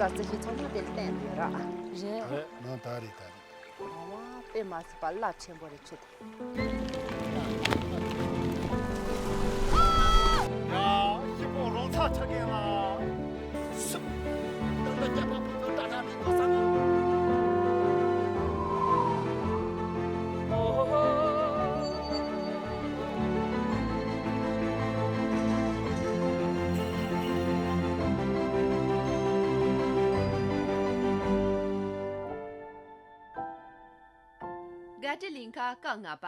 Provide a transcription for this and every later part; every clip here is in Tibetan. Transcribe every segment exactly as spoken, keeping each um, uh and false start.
རྩི་ཤིང་ཚང་མ་དེ་ལ་བརྟེན་ཡོད་ར། རེད། རེད། ནང་ད་རེད་ད་རེད། ཨ་མ་དཔེ་མ་སྲིད་པ་རླབས་ཆེན་པོ་རེད་ཁྱོད་དེ། ཡ། ཞི་བོ་རོང་ཚ་ཆ་གེ་ལ། སུ། ད་ད་རྒྱ་པ་པོ་ད་ད་མི་གོ་ས་ནི། ཨོ་ཧོ་ཧོ། དགའ་སྤྲོའི་གླིང་ག་སྐབས་ལྔ་པ།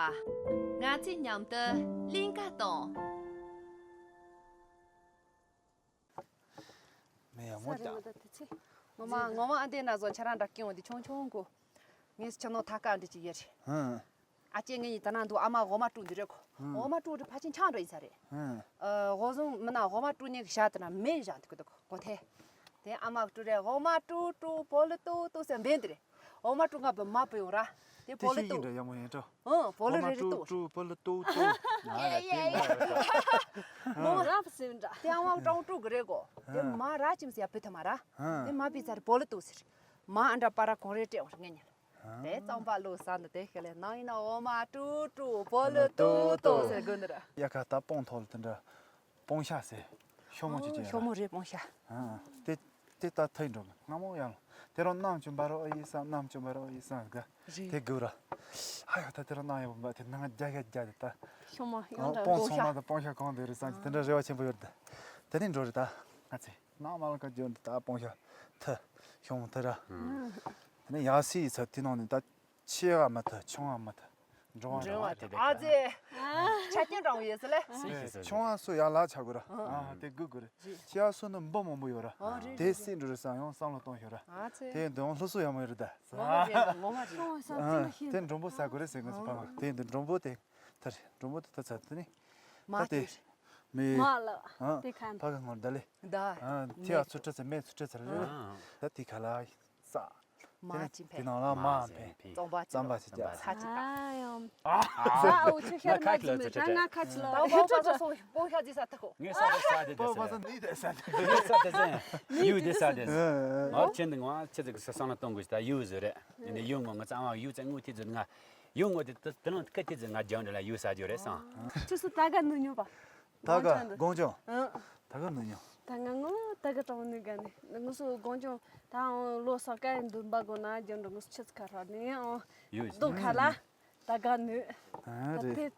ང་ཚོས་མཉམ་དུ་གླིང་ག་གཏོང་། མེ་ཡང་མོ་ས་རེད་མོ་ད་དེ་ཚེ། ངོ་མ་ངོ་མ་ཨ་འདི་ན་བཟོ་ཁྱེད་རང་འདྲ་སྐྱོན་འོང་དེ་ཆུང་ཆུང་གོ། ངས་ཁྱེད་ནོ་ཐ་ཀ་འདྲི་ཅིག་ཡོད་རེད། ཧུམ། ཨ་ཅེ་ངེད་གཉིས་ད་ནང་འདུག་ཨ་མ་འོ་མ་བཀྲུ་འདི་རེད་གོ། ཧུམ། འོ་མ་བཀྲུ་འདི་ཕ་ཆེན་ཆང་འགྲོ་ཡིན་ས་རེད། ཧུམ། ཨ་འོ་བཟུང་མི་ན་འོ་མ་བཀྲུ་ནས་བཞག་དེ་ན་མེ་བཞག་འདུག་གོ་དེ། དེ་ཨ་མ་བཀྲུ་རེད། འོ་མ་བཀྲུ་བཀྲུ་བོ་ལི་ཏོ་ཏོ་ཟེར་འབེན་དེ་རེད། འོ་མ་བཀྲུ་ང་བུ་མ་བུ་ཡོང་ར། དེ་བོ་ལི་ཏོ། དེ་ཤེས་ཀྱི་འདྲ་ཡག་མོ་ཡིན་འགྲོ། ཨང་བོ་ལི་རེ་རེ་ཏོ། བཀྲུ་བོ་ལི་ཏོ་ཏོ། ཡ་ཡ་ཡ། མོ་རབ་ཟེར་འདྲ། དེ་ཨ་མ་ཀྲང་བཀྲུ་གི་རེད་གོ། དེ་མ་ར་ཅིམ་ཟེར་ཡ་བུ་ཐ་མ་ར། དེ་མ་བུ་ཚ་རེད་བོ་ལི་ཏོ་ཟེར། མ་ཨ་འདྲ་པ་ར་གོང་རེ་སྤྲད་བར་ངེད་ཉལ། དེ་གཙང་པ་ལོ་ས་འདི་དེ་ཤེ་ལེ་ནང་ཡིན་ན་འོ་མ་བཀྲུ་བཀྲུ་བོ་ལི་ཏོ་ཏོ་ཟེར་དགོས་འདི་ར། ཡ་ཁ་ད་སྤོང་ཐོག་ལ་དེ་འདྲ་སྤོང་ཤ་ཟེར་ཤོ་མོ་ཅིག་ཅན་ཤོ་མོ་རེད་སྤོང་ཤ། ཨ་དེ་དེ་ད་ཐོས་འགྲོ་སྔ་མོ་ཡང་དེ་རང་གནམ་ཅུ་འབར་རོ་ཨི་སང་གནམ་ཅུ་འབར་རོ་ཨི་སང་ག་རེད། དེ་དགོས་ར། ཨ་ཡ་ད་དེ་རང་གནམ་ཡང་འབར་དེ་ནང་རྒྱ་རྒྱ་རྒྱ་དེ་ད་ཤོ་མོ་ཡོང་འདྲ་སྤོང་སོང་མ་ད་སྤོང་ཤ་གང་དེ་རེད་སང་ཅི་དེ་འདྲ་རེ་བ་ཆེན་པོ་ཡོད་དེ། དེ་ནས་འགྲོ་རེད་ད་ང་ཚེ། ནང་མ་ལ་ཀ་འཇོན་ད་སྤོང་ཤ་ཐི་ཤོང་ཐི་ར། དེ་ནས་ཡ་སི་ཡི་ཚ་དེ་ནང་ནས་ད་ཆེ་བ་མ་ཐི་ཆུང་བ་མ་ཐི་འགྲོ་བ་འགྲོ་བ་ཨ་ཙེ། ཆ་རྐྱེན་དྲང་བའི་ཡོད་ས་ལེ། ཆུང་བ་སུ་ཡ་ལ་ཆ་དགོས་ར། ཨ་དེ་དགོས་དགོས་རེད། ཆེ་བ་སུ་ནི་འབུ་མང་པོ་ཡོད་ར། དེ་སྲིད་འགྲོ་རེད་ས་ཡང་བསམ་བློ་གཏོང་ཤོག་ར། དེ་འདོན་ལྷུ་སུ་ཡ་མ་ཡོད་རེད་ད། ངོ་མ་རེད་ངོ་མ་རེད། དེ་མགྲོན་པོ་ཟ་དགོས་རེད་ཟེར་ངོ་ཚོ་ཕ་མ་དེ་འདི་མགྲོན་པོ་དེ་ད་རེད་མགྲོན་པོ་དེ་ད་ཚ་དེ་ནི་མ་ད་དེ་དེ་མི་མ་ལ་ཨ་དེ་ཁ་ཕ་གི་ངོར་ད་ལེ་ད་ཨ་ཐི་ཨ་ཚུ་ཁྲ་ཚ་མེ་ཚུ་ཁྲ་ཚ་ལེ་ད་དེ་ཁ་ལ་ས་མ་ཅི་དེ་ཕན་ནང་ལ་མ་ཕན་རྩོམ་པ་རྩོམ་པ་ཅི་ཅ་ས་ཅི་ད་ཨ་ཡོམ་ཨ་ཨ་འུ་ཆུ་ཤར་མ་ཅི་མེད་ད་ང་ཁ་ཅི་ལ་ད་ཧེ་པོ་ཁ་ཅི་ལ་སོ་པོ་ཤ་ཅི་ས་ཐ་ཁོ་ངས་ས་ད་ས་དེ་པོ་པ་ས་ནི་དེ་ས་དེ་ས་དེ་ས་ཡུ་དེ་ས་དེ་ང་ཆེན་དེ་ང་ཆེ་ཚེ་གི་ས་སང་ལ་གཏོང་དགོས་ད་ཡུ་ཟེར་རེད། ཡུ་ངོ་ང་ཚང་མ་ཡུ་ཚང་ངུ་ཐི་ཟེར་ང་ཡུ་ངོ་དེ་དེ་ནང་ཁ་ཐི་ཟེར་ང་ལྗང་འདྲ་ལ་ཡུ་ས་ཇོ་རེད་སང་། ཆུ་སུ་ད་ག་ནུ་ཉོ་པ། ད་ག་གོང་ཅོང་། ད་ག་ནུ་ཉོ། ད་ང་ངོ་ད་ག་གྲོང་ནུ་ག་ནི་ངུ་སུ་གོང་ཅོང་ད་ལོ་སོག་ཀ་ཡི་འདུན་པ་གོ་ན་ལྗང་འདྲ་ངུ་སུ་ཆུ་ཚ་ཁ་ར་ནི་ཡུ་རྡོ་ཁ་ལ་ད་ག་ནུ། ད་དེ་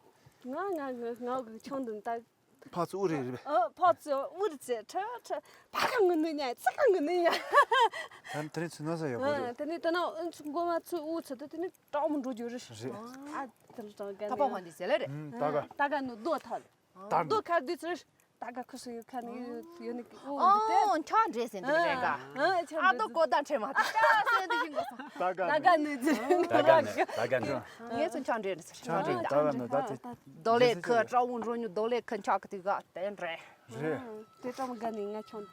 ང་ང་ང་ང་གི་ཆུང་འདུན་ད། ཕ་ཚུ་ཨུ་རེ་རེ། ཨ་ཕ་ཚུ་ཨུ་རེ་ཚེ་ཁྲ་ཁྲ་ཕ་ག་ངུ་ནུ་ཉ་ཚེ་ག་ངུ་ནུ་ཉ། ད་དེ་རིང་ཚུ་ན་ས་ཡོད་གོ་རེད། དེ་ནི་དེ་ན་ཨུ་ཚུ་མགོ་མ་ཚུ་ཨུ་ཚུ་དེ་དེ་ནི་ཀྲོག་མོ་འགྲོ་རྒྱུ་རེད། རེད། ཨ་དེ་ནི་ཀྲོག་ག་ད་པ་ཧོན་དི་ཟེ་ལེ་རེད། ད་ག་ད་ག་ནུ་རྡོ་ཐལ། ད་རྡོ་ཁ་དུས་ཚུ་རེད། ད་ག་ཁུ་སུ་ཡོད་ཁ་ནི་ཡོད་ནི་ཨོ་ཨོ་ཆ་འདྲེ་ཟེ་འདི་རེད་ག་ཨ་ཆ་ཨ་དོ་གོ་ད་ཁྲེ་མ་ད་ཆ་ཟེ་འདི་ཞིག་གོ་སོང་། ད་ག་ད་ག་ནུ་ད་ག་ནུ་ད་ག་ནུ། ངས་ཚོ་ཆང་འདྲེན་ཟེར། ཆང་འདྲེན་ད་ག་ནུ་ད་དེ། རྡོ་ལེ་ཁ་ཀྲ་བུ་འགྲོ་ཉུ་རྡོ་ལེ་ཁ་ཆག་གི་དེ་ག་དེ་འདྲེ། རེད། དེ་ཀྲ་བུ་ག་ནི་ང་ཆོང་།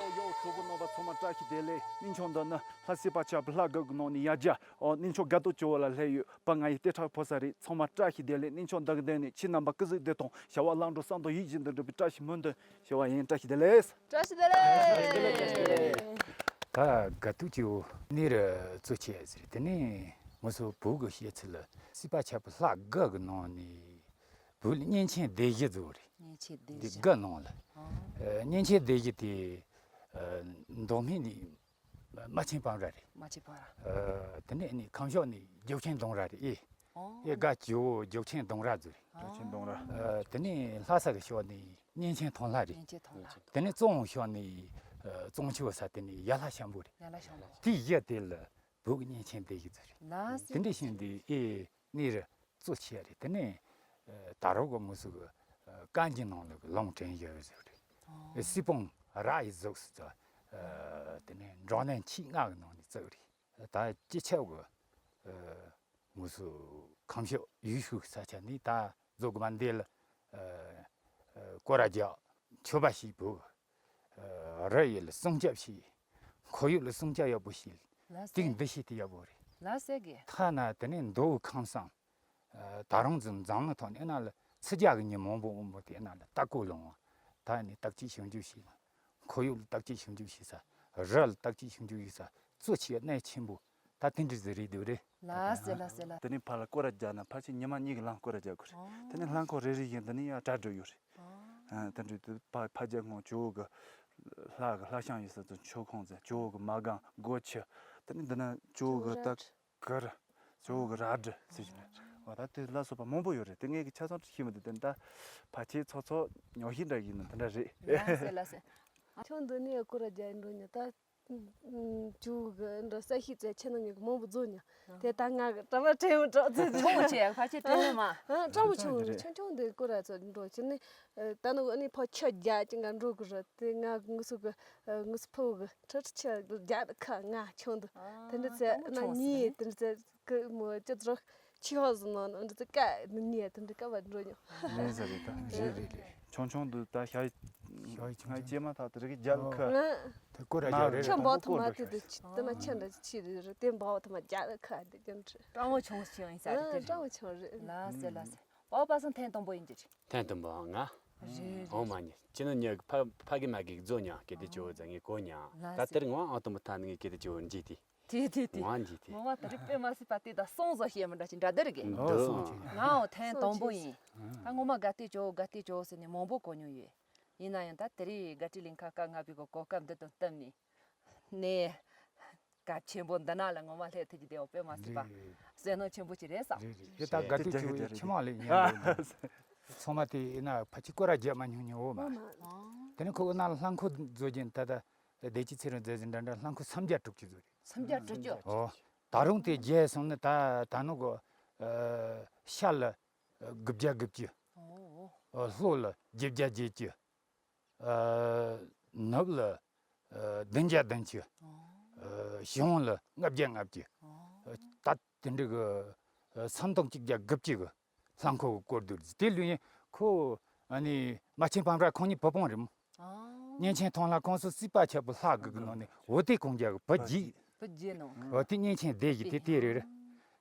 ཡོ་ཡོ་གྲོགས་པོ་རྣམ་པ་ཚང་མ་བཀྲ་ཤིས་བདེ་ལེགས། སྙིང་ཆུང་འདི་ནི་ལྷ་སྲས་པ་ཆ་བུ་ལྷ་དགའ་གི་ནང་ནས་ཡ་རྒྱ། ཨོ་གནས་མཆོག་དགའ་སྟོན་བཅུ་བ་ལ་སླེབས་ཡོད་པ། ང་ཡི་ལྟེ་ཁྲག་ཕོ་གསར་རེད། ཚང་མ་བཀྲ་ཤིས་བདེ་ལེགས། གནས་མཆོག་འདི་གི་མདུན་ནས་ཁྱེད་རྣམ་པ་སྐུ་གཟུགས་བདེ་ཐང་བྱ་བ་ལམ་འགྲོ་བསམ་དོན་ཡིད་བཞིན་དུ་འགྲུབ་པའི་བཀྲ་ཤིས་སྨོན་འདུན་ཞུ་བ་ཡིན། བཀྲ་ཤིས་བདེ་ལེགས། བཀྲ་ཤིས་བདེ་ལེགས། ད་དགའ་སྟོན་གྱི་གནས་རི་གཙོ་ཆེ་ཟེར། དེ་ནས་ང་ཚོ་བོད་ཀྱི་བཤད་ཚུལ་ལ་སྲིད་པ་ཆབ་ལྷ་དགའ་གི་ནང་ནས་བོད་ལ་གཉན་ཆེན་སྡེ་བཞི་ཟེར་བ་རེད། གཉན་ཆེན་སྡེ་འདི་བཞི་སྒ་ནང་ལ། ཨ། ཨ། གཉན་ཆེན་སྡེ་བཞི་དེ། ཨ། མདོ་སྨད་ནས་རྨ་ཆེན་སྤང་ར་རེད། རྨ་ཆེན་སྤང་ར། ཨ། དེ་ནས་ཨ་ནི་ཁམས་ཕྱོགས་ནས་རྒྱུག་ཆེན་ལྡོང་ར་རེད། ཨེ། ཨོ། ཨེ་སྒ་ཇོ་བོ་རྒྱུག་ཆེན་ལྡོང་ར་ཟེར་རེད། རྒྱུག་ཆེན་ལྡོང་ར། ཨ། དེ་ནས་ལྷ་ས་གི་ཕྱོགས་ནས་གཉན་ཆེན་ཐང་ལྷ་རེད། གཉན་ཆེན་ཐང་ལྷ། དེ་ནས་བཙོང་ཕྱོགས་ནས་ཨ་བཙོང་ཆུ་ས་དེ་ནས་ཡ་ལྷ་ཤམ་བུ་རེད། ཡ་ལྷ་ཤམ་བུ། དེ་བཞི་དེ་ལ་བོད་ཀྱི་གཉན་ཆེན་སྡེ་བཞི་ཟེར་རེད། ལགས་སོ། དེ་འདྲ་བཞིན་དུ་ཨེ་གནས་རི་གཙོ་ཆེ་རེད། དེ་ནས་ ད་རུང་གི་ང་ཚོ་གི་ཀན་གྱི་ནང་ལ་གི་ལུང་དྲན་ཡོད་ཟེར་རེད། སྲིད་སྤུངས་ར་ཡི་གཟུགས་སུ་དེ་ནས་འབྲོང་གནས་ཆེས་ལྔ་གི་ནང་ནས་བཙུགས་རེད། ད་སྤྱི་ཁྱབ་གི་ང་ཚོ་ཁམས་ཕྱོགས་ཡུལ་ཤུལ་ས་ཆ་ནས་ད་རྫོགས་དགོས་མ་འདི་ལ་སྐོར་ར་རྒྱག་མཆོད་པ་ཞིག་ཕུལ། རི་ཡི་ལ་སྲུང་སྐྱོབ་བྱས། ཁོར་ཡུག་ལ་སྲུང་སྐྱོབ་ཡག་པོ་བྱས། ལ་སེ། དེང་འདི་བྱས་ཏེ་ཡག་པོ་རེད། ལ་སེ་གི། ཐ་ན་དེ་ནས་མདོ་དབུས་ཁམས་གསུམ། ད་རུང་འཛམ་འཛམ་གླིང་ཐོག་ནས་ཨ་ན་ལ་ཚི་རྒྱ་གི་མི་མང་པོ་འོང་པོ་དེ་ཨ་ན་ལ་ལྟ་སྐོར་ལ་འོང་བ། ད་ནི་བརྟག་དཔྱད་ཞིབ་འཇུག་བྱས་ན། ཁོར་ཡུག་ལ་བརྟག་དཔྱད་ཞིབ་འཇུག་བྱས་ས། རི་ལ་བརྟག་དཔྱད་ཞིབ་འཇུག་བྱས་ས། གཙོ་ཆེ་གནད་ཆེན་པོ། ད་དེ་འདྲ་ཟིག་རེད་འདུག་རེད། ལ་སེ་ལ་སེ་ལ། དེ་ནས་ཕར་ལ་སྐོར་ར་རྒྱག་ན་ཕལ་ཆེར་ཉི་མ་གཉིས་ཀྱི་ལམ་སྐོར་ར་རྒྱག་དགོས་རེད། དེ་ནས་རླངས་འཁོར་རེ་རེ་བཞིན་དེ་ནས་ཡང་གྲ་སྒྲིག་ཡོད་རེད། ཨ། དེ་འདྲའི་དུ་ཕ་ཕ་རྒྱལ་ཁོང་ཇོ་བོ་གི་ལྷ་གི་ལྷ་བྱང་ཡོད་ས་དུ་མཆོད་ཁང་ཟེར། ཇོ་བོ་གི་མ་གང་སྒོ་ཁྱི། དེ་ནས་འདི་ན་ཇོ་བོ་གི་ད་གུར། ཇོ་བོ་གི་རལ་གྲི་ཟེར་གྱི་རེད། འོ་ད་དེ་ལ་སོགས་པ་མང་པོ་ཡོད་རེད། དེ་ངས་ཀྱི་ཆ་ཚང་ཤེས་མི་འདུག་དེ་ད་ཕལ་ཆེར་ཚོ་ཚོ་ཉོ་ཤེས་འདྲ་ཡིན་ན་དེ་འདྲ་རེད། ལ་སེ་ལ་སེ། ཁྱོད་འདི་ནས་སྐོར་ར་རྒྱག་འགྲོ་ཉེ་ད། ཇོ་བོ་གི་འདྲ་ས་ཤིག་ཙེ་ཆེ་ན་ཉེ་གི་མང་པོ་བཟོ་ཉེ། དེ་ད་ང་གི་གྲྭ་པ་ཕྲན་བུ་གྲོགས་ཚོ་ཆུང་ཆེ་ཕལ་ཆེར་ཕྲན་བུ་མ། ཨ། གྲྭ་བོ་ཆུང་རེད། ཆུང་ཆུང་འདི་སྐོར་ར་ཚོ་འགྲོ་ཕྱིར་ནི། ད་ནི་འོ་ནི་ཕོ་ཁྱོད་རྒྱ་ཅི་འགའ་འགྲོ་གི་རེད། དེ་ང་ངུ་སུ་གི་ངུ་སུ་ཕོ་གི་ཁྲི་ཁྲི་ཆ་རྒྱ་ཁ་ང་ཆུང་འདི། དེ་འདྲ་ཚེ་ན་ཉེ་དེ་འདྲ་ཚེ་གི་མོ་ཅི་ཚོ་ཆི་ཧོ་ཟི་ནོ་འདྲ་ཚེ་ཀ་ཉེ་དེ་འདྲ་ཀ་བ་འགྲོ་ཉོ། ལན་ཟེར་རེད་ད། རེད་རེད་རེད། ཆུང་ཆུང་འདི་ད་ཤ་ཤ་ཆུང་ཆུང་། སྐྱེས་མ་ཐག་དེ་རིགས་རྒྱ་ཁ། དེ་སྐོར་ར་རྒྱ་རེད། ཆུ་འབབ་ཐུབ་མ་དེ་དེ་དེ་ན་ཆུ་འདྲ་ཆི་རེད་རེད། དེ་འབབ་ཐུབ་མ་རྒྱ་ཁ་དེ་རྒྱ་འདྲ། སྤྲང་བོ་ཆུང་ཆུང་ཡིན་ས་རེད་དེ། སྤྲང་བོ་ཆུང་རེད། ལ་སེ་ལ་སེ། ཨོ་པ་སང་ཐེངས་དང་པོ་ཡིན་གྱི་རེད། ཐེངས་དང་པོ་ང་། རེད་རེད། ཨོ་མ་ཉེ་ཅི་ནི་ཉེ་ཕ་ཕ་གི་མ་གི་རྫོ་ཉང་སྐད་དེ་ཅོ་ཟ་ངེ་གོ་ཉང་། ད་དེར་ངོ་ཨ་དང་པོ་ཐ་ནི་ངེ་སྐད་དེ་ཅོ་འཇི་དེ། དེ་དེ་དེ། ངོ་འཇི་དེ། ངོ་མ་དེ་རིགས་དཔེ་མ་སྲིད་པ་དེ་ད་སོང་བཟོ་ཤེས་མི་འདྲ་ཅི་འདྲ་དེ་རེད་གི། འདི་སོང་ཆེ། ང་ཨོ་ཐེངས་དང་པོ་ཡིན། ད་ངོ་མ་དགའ་སྟེ་ཅོ་དགའ་སྟེ་ཅོ་ཟེར་ནས་མང་པོ་གོ་མྱོང་ཡོད། ཡིན་ན་ཡང་ད་དེ་རིགས་དགའ་སྤྲོའི་གླིང་ཁ་སྐབས་ལྔ་པའི་གོ་གོ་སྐབས་འདི་དང་བསྟུན་ནས། ནས། སྐབས་ཆེན་པོ་འདི་ན་ལ་ངོ་མ་སླེབས་ཐུབ་ཀྱི་བསྡད་འོ་དཔེ་མ་སྲིད་པ། རེད། བསོད་ནམས་ཆེན་པོ་ཅིག་རེད་བསམ། རེད་རེད། དེ་ད་དགའ་སྡུག་ཅིག་ཆེ་མ་ལས་ཉན་འདུག་ཚང་མ་དེ་ཡིན་ན་ཕ་ཆི་སྐོར་ར་རྒྱབ་མ་མྱོང་མྱོང་འོ་མ། དེ་ནས་ཁོ་གི་ན་ལ་རླངས་འཁོར་བཟོ་རྒྱུ་ད་ལྟ་བདེ་སྐྱིད་ཚེ་རིང་མཛད་ཟིན་འདྲ་འདྲ་རླངས་འཁོར་སུམ་བརྒྱ་དྲུག་ཅུ་བཟོ་རེད། སུམ་བརྒྱ་དྲུག་ཅུ། ཨོ། ད་རུང་དེ་རྒྱས་སོང་ནི་ད་ད་ནུ་གོ། ཤ་ལ་དགུ་བརྒྱ་དགུ་བཅུ། ཨོ། ལྷོ་ལ་བརྒྱད་བརྒྱ་བརྒྱད་ཅུ། ནུབ་ལ་བདུན་བརྒྱ་བདུན་ཅུ། བྱང་ལ་ལྔ་བརྒྱ་ལྔ་བཅུ། ད་དེ་འདྲ་གི་སུམ་སྟོང་གཅིག་བརྒྱ་དགུ་བཅུ་གི་རླངས་འཁོར་གི་སྐོར་བསྡུར་ཟིན། དེ་ལུས་ཡིན་ཁོ་ཨ་ནི་རྨ་ཆེན་བམ་ར་ཁོང་གཉིས་བུ་སྤུན་རེད་མོ། གཉན་ཆེན་ཐང་ལྷ་ཁོང་སོ་སྲིད་པ་ཆབ་བུ་ལྷ་དགུ་གི་ནང་ནས་འོ་དེ་ཁོང་རྒྱ་གི་བུ་རྒྱུད། བུ་རྒྱུད་ནང་། འོ་དེ་གཉན་ཆེན་སྡེ་བཞི་དེ་དེ་རེད་རེད།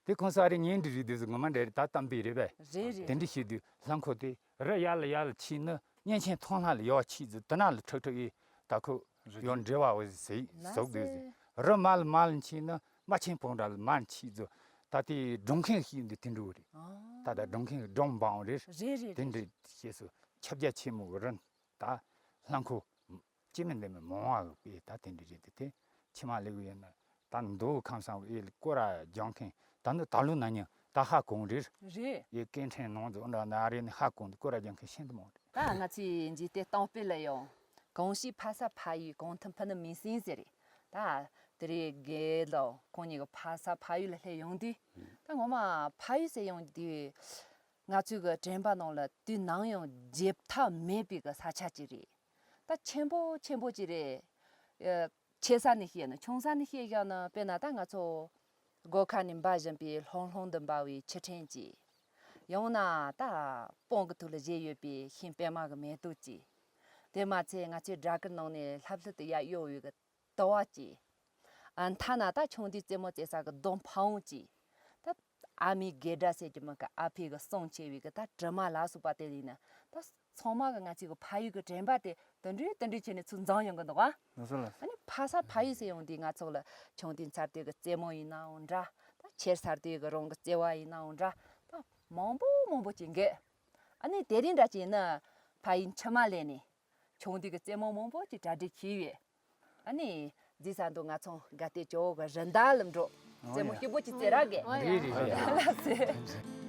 དེ་ཁོང་ས་རེ་གཉེན་འདྲིས་རིགས་དེ་ཚོ་ངོ་མ་འདྲ་རེད། ད་གཏམ་དཔེ་རེད་པས། རེད་རེད། དེ་འདྲ་བྱེད་དུས་རླངས་འཁོར་དེ་རི་ཡར་ལ་ཡར་ལ་ཆིས་ནི་གཉན་ཆེན་ཐང་ལྷ་ལ་ཡར་ཆིས་ཟིག་དེ་ན་ལ་ཁྲག་ཁྲག་ཡིས་ད་ཁོ་ཡང་འབྲེལ་བ་འོ་ཟིག་ཟིག་ཟོག་དུས་ཟིག་རི་མར་ལ་མར་ལ་ཆིས་ནི་རྨ་ཆེན་བུམ་ར་ལ་མར་ཆིས་ཟིག་ད་དེ་སྒྲུང་མཁན་ཤིག་འདི་དེ་འདྲ་རེད། ད་ད་སྒྲུང་མཁན་གི་སྒྲུང་འབའ་རེད། རེད་རེད། དེ་འདྲ་བྱས་སོ་ཁྱབ་རྒྱ་ཆེན་མོ་གི་རི་ད་རླངས་འཁོར་ཅི་མིན་འདི་མིན་མང་བ་གི་ད་དེ་འདྲ་རེད། དེ་དེ་ཕྱི་མ་ལེགས་ཡོད་ན། ད་མདོ་ཁམས་སང་ཨེ་སྐོར་ར་རྒྱག་མཁན་ད་ནི་ད་ལོ་ན་ཉིན་ད་ཧ་གོ་རེད། རེད། ཨེ་སྐད་འཕྲིན་ནང་དུ་འདྲ་ན་རེ་ནི་ཧ་གོ་འདི་སྐོར་ར་རྒྱག་མཁན་ཤིན་ཏུ་མང་རེད། ད་ང་ཚོས་འཇིག་རྟེན་སྟོང་སྤེལ་ལ་ཡང་གང་ཞིག་ཕ་ས་ཕ་ཡུལ་གང་ཐུབ་ཕུ་ནུ་མིང་སྲིང་ཟེར་རེད། ད་དེ་རེད་དགེ་ལོ་ཁོང་གཉིས་ཀྱི་ཕ་ས་ཕ་ཡུལ་ལ་སླེབས་ཡོང་དུས་ད་ངོ་མ་ཕ་ཡུལ་ཟེར་ཡོང་དུས་ང་ཚོའི་གི་དྲན་པ་ནང་ལ་དུས་ནམ་ཡང་བརྗེད་ཐབས་མེད་པའི་གི་ས་ཆ་ཅིག་རེད། ད་ཆེན་པོ་ཆེན་པོ་ཅིག་རེད། ཆེ་ས་ནས་བཤད་ན་ཆུང་ས་ནས་བཤད་བཞག་ན་དཔེར་ན་ད་ང་ཚོ་སྒོ་ཁ་ནས་འབབ་བཞིན་པའི་ལྷུང་ལྷུང་དུ་འབབ་པའི་ཆུ་ཕྲན་གྱིས། ཡང་ན་ད་སྤང་གི་ཐོག་ལ་བཞད་ཡོད་པའི་ཤིང་པད་མ་གི་མེ་ཏོག་གྱིས། དེ་མ་ཚད་ང་ཚོའི་སྦྲ་གུར་ནང་ནས་ལྷབ་ལྷུབ་ཏུ་ཡར་གཡོ་བའི་གི་དུ་བ་གྱིས། ཨ་མཐའ་ན་ད་ཆུང་དུས་རྩེད་མོ་རྩེ་ས་གི་རྡོ་ཕ་བོང་གྱིས། ད་ཨ་མའི་དགེ་སྒྲ་ཟེར་གྱི་མི་གི་ཨ་ཕའི་གི་གསུང་ཆེ་བའི་གི་ད་དྲི་མ་ལ་སོགས་པ་དེ་ཡིན་ན་ད་ཚང་མ་གི་ང་ཚོའི་གི་ཕ་ཡུལ་གི་དྲན་པ་དེ་དུད་འགྲོའི་དུད་འགྲོའི་ཆེད་ནས་ཚུར་འཛོམས་ཡོང་གི་འདུག་ཨ། ལགས་སོ་ལགས་སོ། ཨ་ནི་ཕ་ས་ཕ་ཡུལ་ཟེར་ཡོང་དུས་ང་ཚོ་ལ་ཆུང་དུས་མཚར་དུས་གི་རྩེད་མོ་ཡིན་ནའང་འདྲ། ད་ཆེར་མཚར་དུས་གི་རང་གི་བརྩེ་བ་ཡིན་ནའང་འདྲ། ད་མང་པོ་མང་པོ་ཅིག་འགོས། ཨ་ནི་དེ་རིང་འདྲ་ཅིག་ཡིན་ན་ཕ་ཡུལ་མཆི་མ་ལས་ནས། ཆུང་དུས་ཀྱི་རྩེད་མོ་མང་པོ་ཅིག་གྲ་སྒྲིག་བྱས་ཡོད། ཨ་ནི་རྗེས་ས་འདུག་ང་ཚོ་དགའ་སྟོན་ཇོ་བོ་གི་རི་འདབས་ལ་འགྲོ། རྩེད་མོ་སྐྱིད་པོ་ཅིག་རྩེ་ར་གི། རེད་རེད་རེད། ལགས་སེ།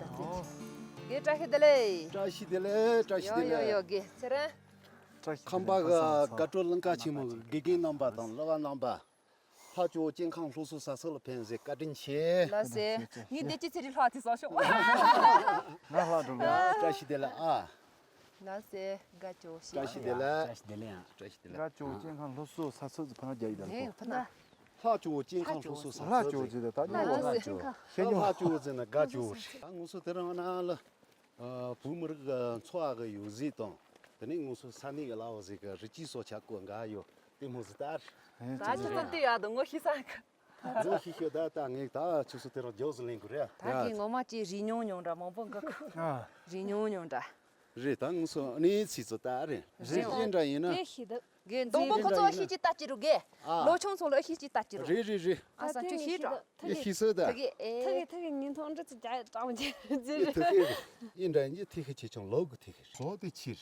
ད་དེ་རྒན། བཀྲ་ཤིས་བདེ་ལེགས། བཀྲ་ཤིས་བདེ་ལེགས། བཀྲ་ཤིས་བདེ་ཡོ་ཡོ་ལེགས། ཡོ་རྒན་ཚེ་རིང་། བཀྲ་ཤིས་བདེ་ལེགས། ཁམས་པ་གི་དགའ་སྤྲོ་ལྷན་ཁག་ཆེན་མོ་གི་དགེ་རྒན་རྣམ་པ་དང་བླ་བ་རྣམ་པ། ལྷ་ཇོ་བོ་སྐྱེ་ཁམས་སློབ་གསོ་ས་ཚིགས་ལ་ཕེབས་མཛད་བཀའ་དྲིན་ཆེ། ལགས་སེ། ངས་བདེ་སྐྱིད་ཚེ་རིང་ལྷག་ཐེ་སོང་ཤོག་ང་ལྷག་འགྲོ་ལ། བཀྲ་ཤིས་བདེ་ལེགས་ཨ། ལགས་སེ། དགའ་སྐྱོ་ཤིག་བཀྲ་ཤིས་བདེ་ལེགས། བཀྲ་ཤིས་བདེ་ལེགས་ཨ། བཀྲ་ཤིས་བདེ་ལེགས། ལྷ་ཇོ་བོ་སྐྱེ་ཁམས་སློབ་གསོ་ས་ཚིགས་ཕ་ན་རྒྱ་ཡི་དང་ལྷ་ཇོ་བོ་སྐྱེ་ཁམས་སློབ་གསོ་ས་ཚིགས། ལྷ་ཇོ་བོ་ཟེར་ད་ད་ལྷ་ཇོ་བོ་ཟེར་ན་དགའ་སྐྱོ་རེད། ང་ཚོ་དེ་རིང་ན་ལ། བོད་མི་རིགས་ཀྱི་འཚོ་བ་གི་ཡོད་ཟེར་དང་། དེ་ནས་ང་ཚོ་ས་གནས་ཀྱི་ལ་བ་ཟིག་གི་རི་སྐྱེས་སྲོག་ཆགས་སྐོར་འགའ་ཡོད་དེ་མོ་ཟིག་ལྟར། ད་ཅི་ཙམ་དུ་ཡག་འདུག་ངོ་ཤེས་ས་གི། ངོ་ཤེས་ཤོད་ད་ད་ངས་ད་ཁྱོད་ཚོ་དེ་རིང་མགྱོགས་སུ་ལེན་དགོས་རེད། ད་གི་ངོ་མ་ཅིག་རིག་མྱོང་མྱོང་འདྲ་མང་པོ་འགའ་ཁུ། རིག་མྱོང་མྱོང་འདྲ། རེད་ད་ང་ཚོ་གནས་ཚིག་ཚོ་ད་རེད། རེད་ཨེ་འདྲ་ཡིན་ན། དེ་ཤེས་འདུག་གི་མདང་དགོང་ཁོ་ཚོ་ཨ་ཤེས་ཀྱི་ལྟ་ཀྱི་རུ་གི། ལོ་ཆུང་ཚོ་ལ་ཨ་ཤེས་ཀྱི་ལྟ་ཀྱི་རུ། རེད་རེད་རེད། ཨ་ས་ཁྱོད་ཤེས་འགྲོ། ཨེ་ཤེས་སོ་ད། ཐུག་གི་ཨེ། ཐུག་གི་ཐུག་གི་ཉིན་ཐོ་འདྲི་ཚིག་རྒྱ་གྲགས་མ་ཅན་ཟེར། ཐུག་གི་ཨེ་འདྲ་ཡིན་གྱི་ཐུག་གི་ཆེ་ཆུང་ལོ་གི་ཐུག་གི་ཟོ་དེ་ཕྱིར།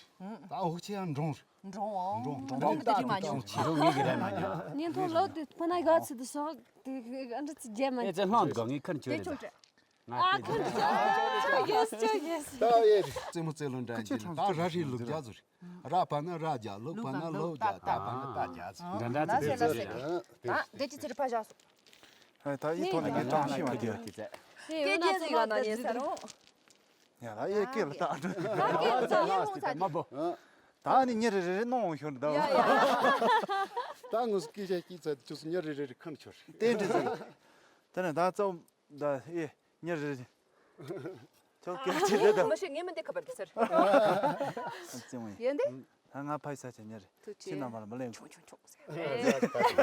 ད་འོག་ཆེ་ཡང་འབྲོང་རེད། འབྲོང་འོང་། འབྲོང་འབྲོང་དེ་ཅི་མ་ཉོ། ཆེ་རུ་ངེས་ཀྱི་རེད་མ་ཉོ། ཉིན་ཐོ་ལོ་དེ་ཕ་ན་ག་ཚི་དུ་ཟོ་དེ་འདྲི་ཚིག་རྒྱ་མ་ཅན། ཨེ་ཙེ་ལྷང་གི་ངས་ཁར་ཆོས་རེད་ད། ང་ཨ་ཁུ་ཅོ་ཅོ་ཡེས་ཅོ་ཡེས། ད་ཡེ་རྩེད་མོ་རྩེ་ལོ་འདྲ་ཡིན་ད་ར་རི་ལུག་རྒྱ་ཟུར། ར་པ་ན་ར་རྒྱ་ལུག་པ་ན་ལུག་རྒྱ་ད་པ་ན་ད་རྒྱ་ཟུར། འདྲ་འདྲ་ལ་ཟེར་ལ་ཟེར། ད་འདི་ཅི་ཚེ་རི་ཕ་བཞག་སོང་། ད་ཡི་ཐོག་ནས་ངས་གྲངས་ཤེས་མ་རྒྱུ། སྐད་རྒྱ་ཟིག་ཡོད་ན་ཉན་ས་རུང་། ཡ་ལ་ཡེ་སྐད་ལ་ད་འགྲོ། མ་བོ། ད་ནི་ཉེ་རེ་རེ་རེ་གནོང་ཤོར་འདུག་ཡ་ཡ། ད་ངོས་སུ་སྐད་ཆ་སྐྱིད་ཚ་ཁྱོད་སུ་ཉེ་རེ་རེ་རེ་ཁམས་ཆོར། དེ་འདྲ་ཟིག་དེ་ནས་ད་ཚོ། ད་ཨེ་ཉེ་རེ་རེ། ཁྱོད་སྐད་ཆ་རེ་ད། མི་ཤེས་ངས་མི་འདི་ཁ་པར་དུ་ཟེར། ཨ་ཙི་མོ་ཡིན། ཡིན་ཏེ། ད་ང་ཕ་ཡི་ས་ཆ་ཉེ་རེ། ཐུགས་ཆེ། ཁྱེད་རྣམ་པ་ལ་མི་ལེན་གོ། ཆུང་ཆུང་ཆུང་ཟེར།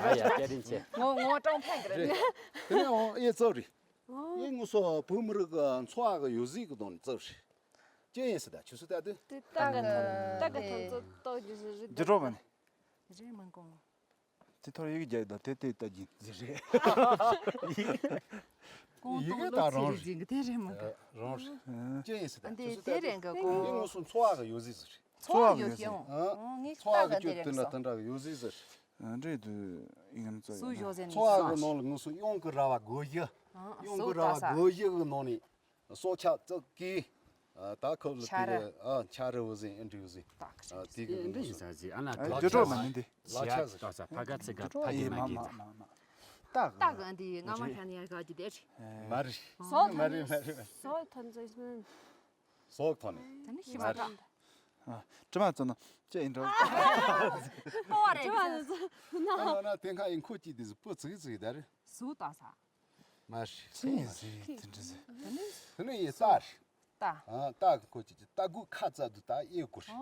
ཨ་ཡ་སྐད་རིན་ཆེ། ངོ་ངོ་ཀྲང་ཕན་གི་རེད། དེ་ནས་འོང་ཨེ་ཙོ་རེད། ཨེ་ངོ་སོ་བོད་མི་རིགས་ཀྱི་འཚོ་བ་གི་ཡོད་ཟིག་གི་དོན་ནས་ཙོ་རེད། ཅི་ཡིན་ཟེར་ད་ཆུ་ཚོད་ལྟ་དུས། དེ་ལྟ་གི་ཐོན་ལྟ་གི་ཐོན་ཚོ་ཏོག་རྒྱུ་ཟིག་རེད། རྒྱུ་གྲོགས་མ་ནི། རེད་མི་དགོངས། དེ་ཐོར་ཡིག་རྒྱག་དང་དེ་དེ་ལྟ་རྒྱུ་ཟིག་རེད། ཡིག་གི་ད་རང་རེད། དེ་རེད་མི་དགོངས། རང་རེད། ཅི་ཡིན་ཟེར་ད་འདི་ཆུ་ཚོད་དེ་ལྟ་རེད་དུས། འགའ་ཡིན་ངོ་སོ་འཚོ་བ་གི་ཡོད་ཟིག་ཟིག་རེད། འཚོ་བ་གི་ཡོད་ཟིག་འཚོ་བ་གི་ཡོད་དུས་ན་དེ་འདྲ་གི་ཡོད་ཟིག་ཟིག་རེད། འདྲེ་དུ་ཡིན་ཚོ་ཡིན། འཚོ་བ་གི་ནང་ལ་ངོ་སོ་གཡང་གི་ར་བ་སྒོ་བཞི། གཡང་གི་ར་བ་སྒོ་བཞི་གི་ནང་ནས། སྲོག་ཆགས་བཙུགས་ཀྱིས། ད་ཁོ་ལ་དེ་ཆ་ར་བོ་ཟིན་ཨེ་འདྲི་བོ་ཟིན། དེ་གི་འདྲི་ཡིན་ས་ཟིན་ཨ་ན་ལ་ཆ་ཟིན། ལ་ཆ་ཟིན། ད་ས་ཕ་ག་ཚི་ག་ཕ་གི་མ་གི་ཚ། ཏག་ཏག་གི་འདི་ང་མ་ཁ་ནས་ཡར་ག་གི་དེ་རེད། མ་རེད། སོག་མ་རེད་མ་རེད། སོག་ཐོན་ཚོ་ཡིན། སོག་ཐོན་ནས། ད་ནི་ཤི་མ་ཐོན། དྲི་མ་བཙོ་ན་ཅི་ཡིན་འགྲོ། ཀོ་བ་རེད། དྲི་མ་བཙོ་ན། ད་ན་དེ་ཁ་ཡིན་ཁོ་ཅི་དེ་ཟི་པོ་ཚིག་ཚིག་ད་རེད། སུ་ད་ས། མ་རེད། ཅི་ཡིན་ཟིག་དེ་འདྲ་ཟིག་དེ་ནས་ཡིན་ས་རེད། ད། ཨ་ད་གི་ཁོ་ཅི་ཅི་ད་གུ་ཁ་ཙ་དུ་ད་ཨེ་གུ་རེད།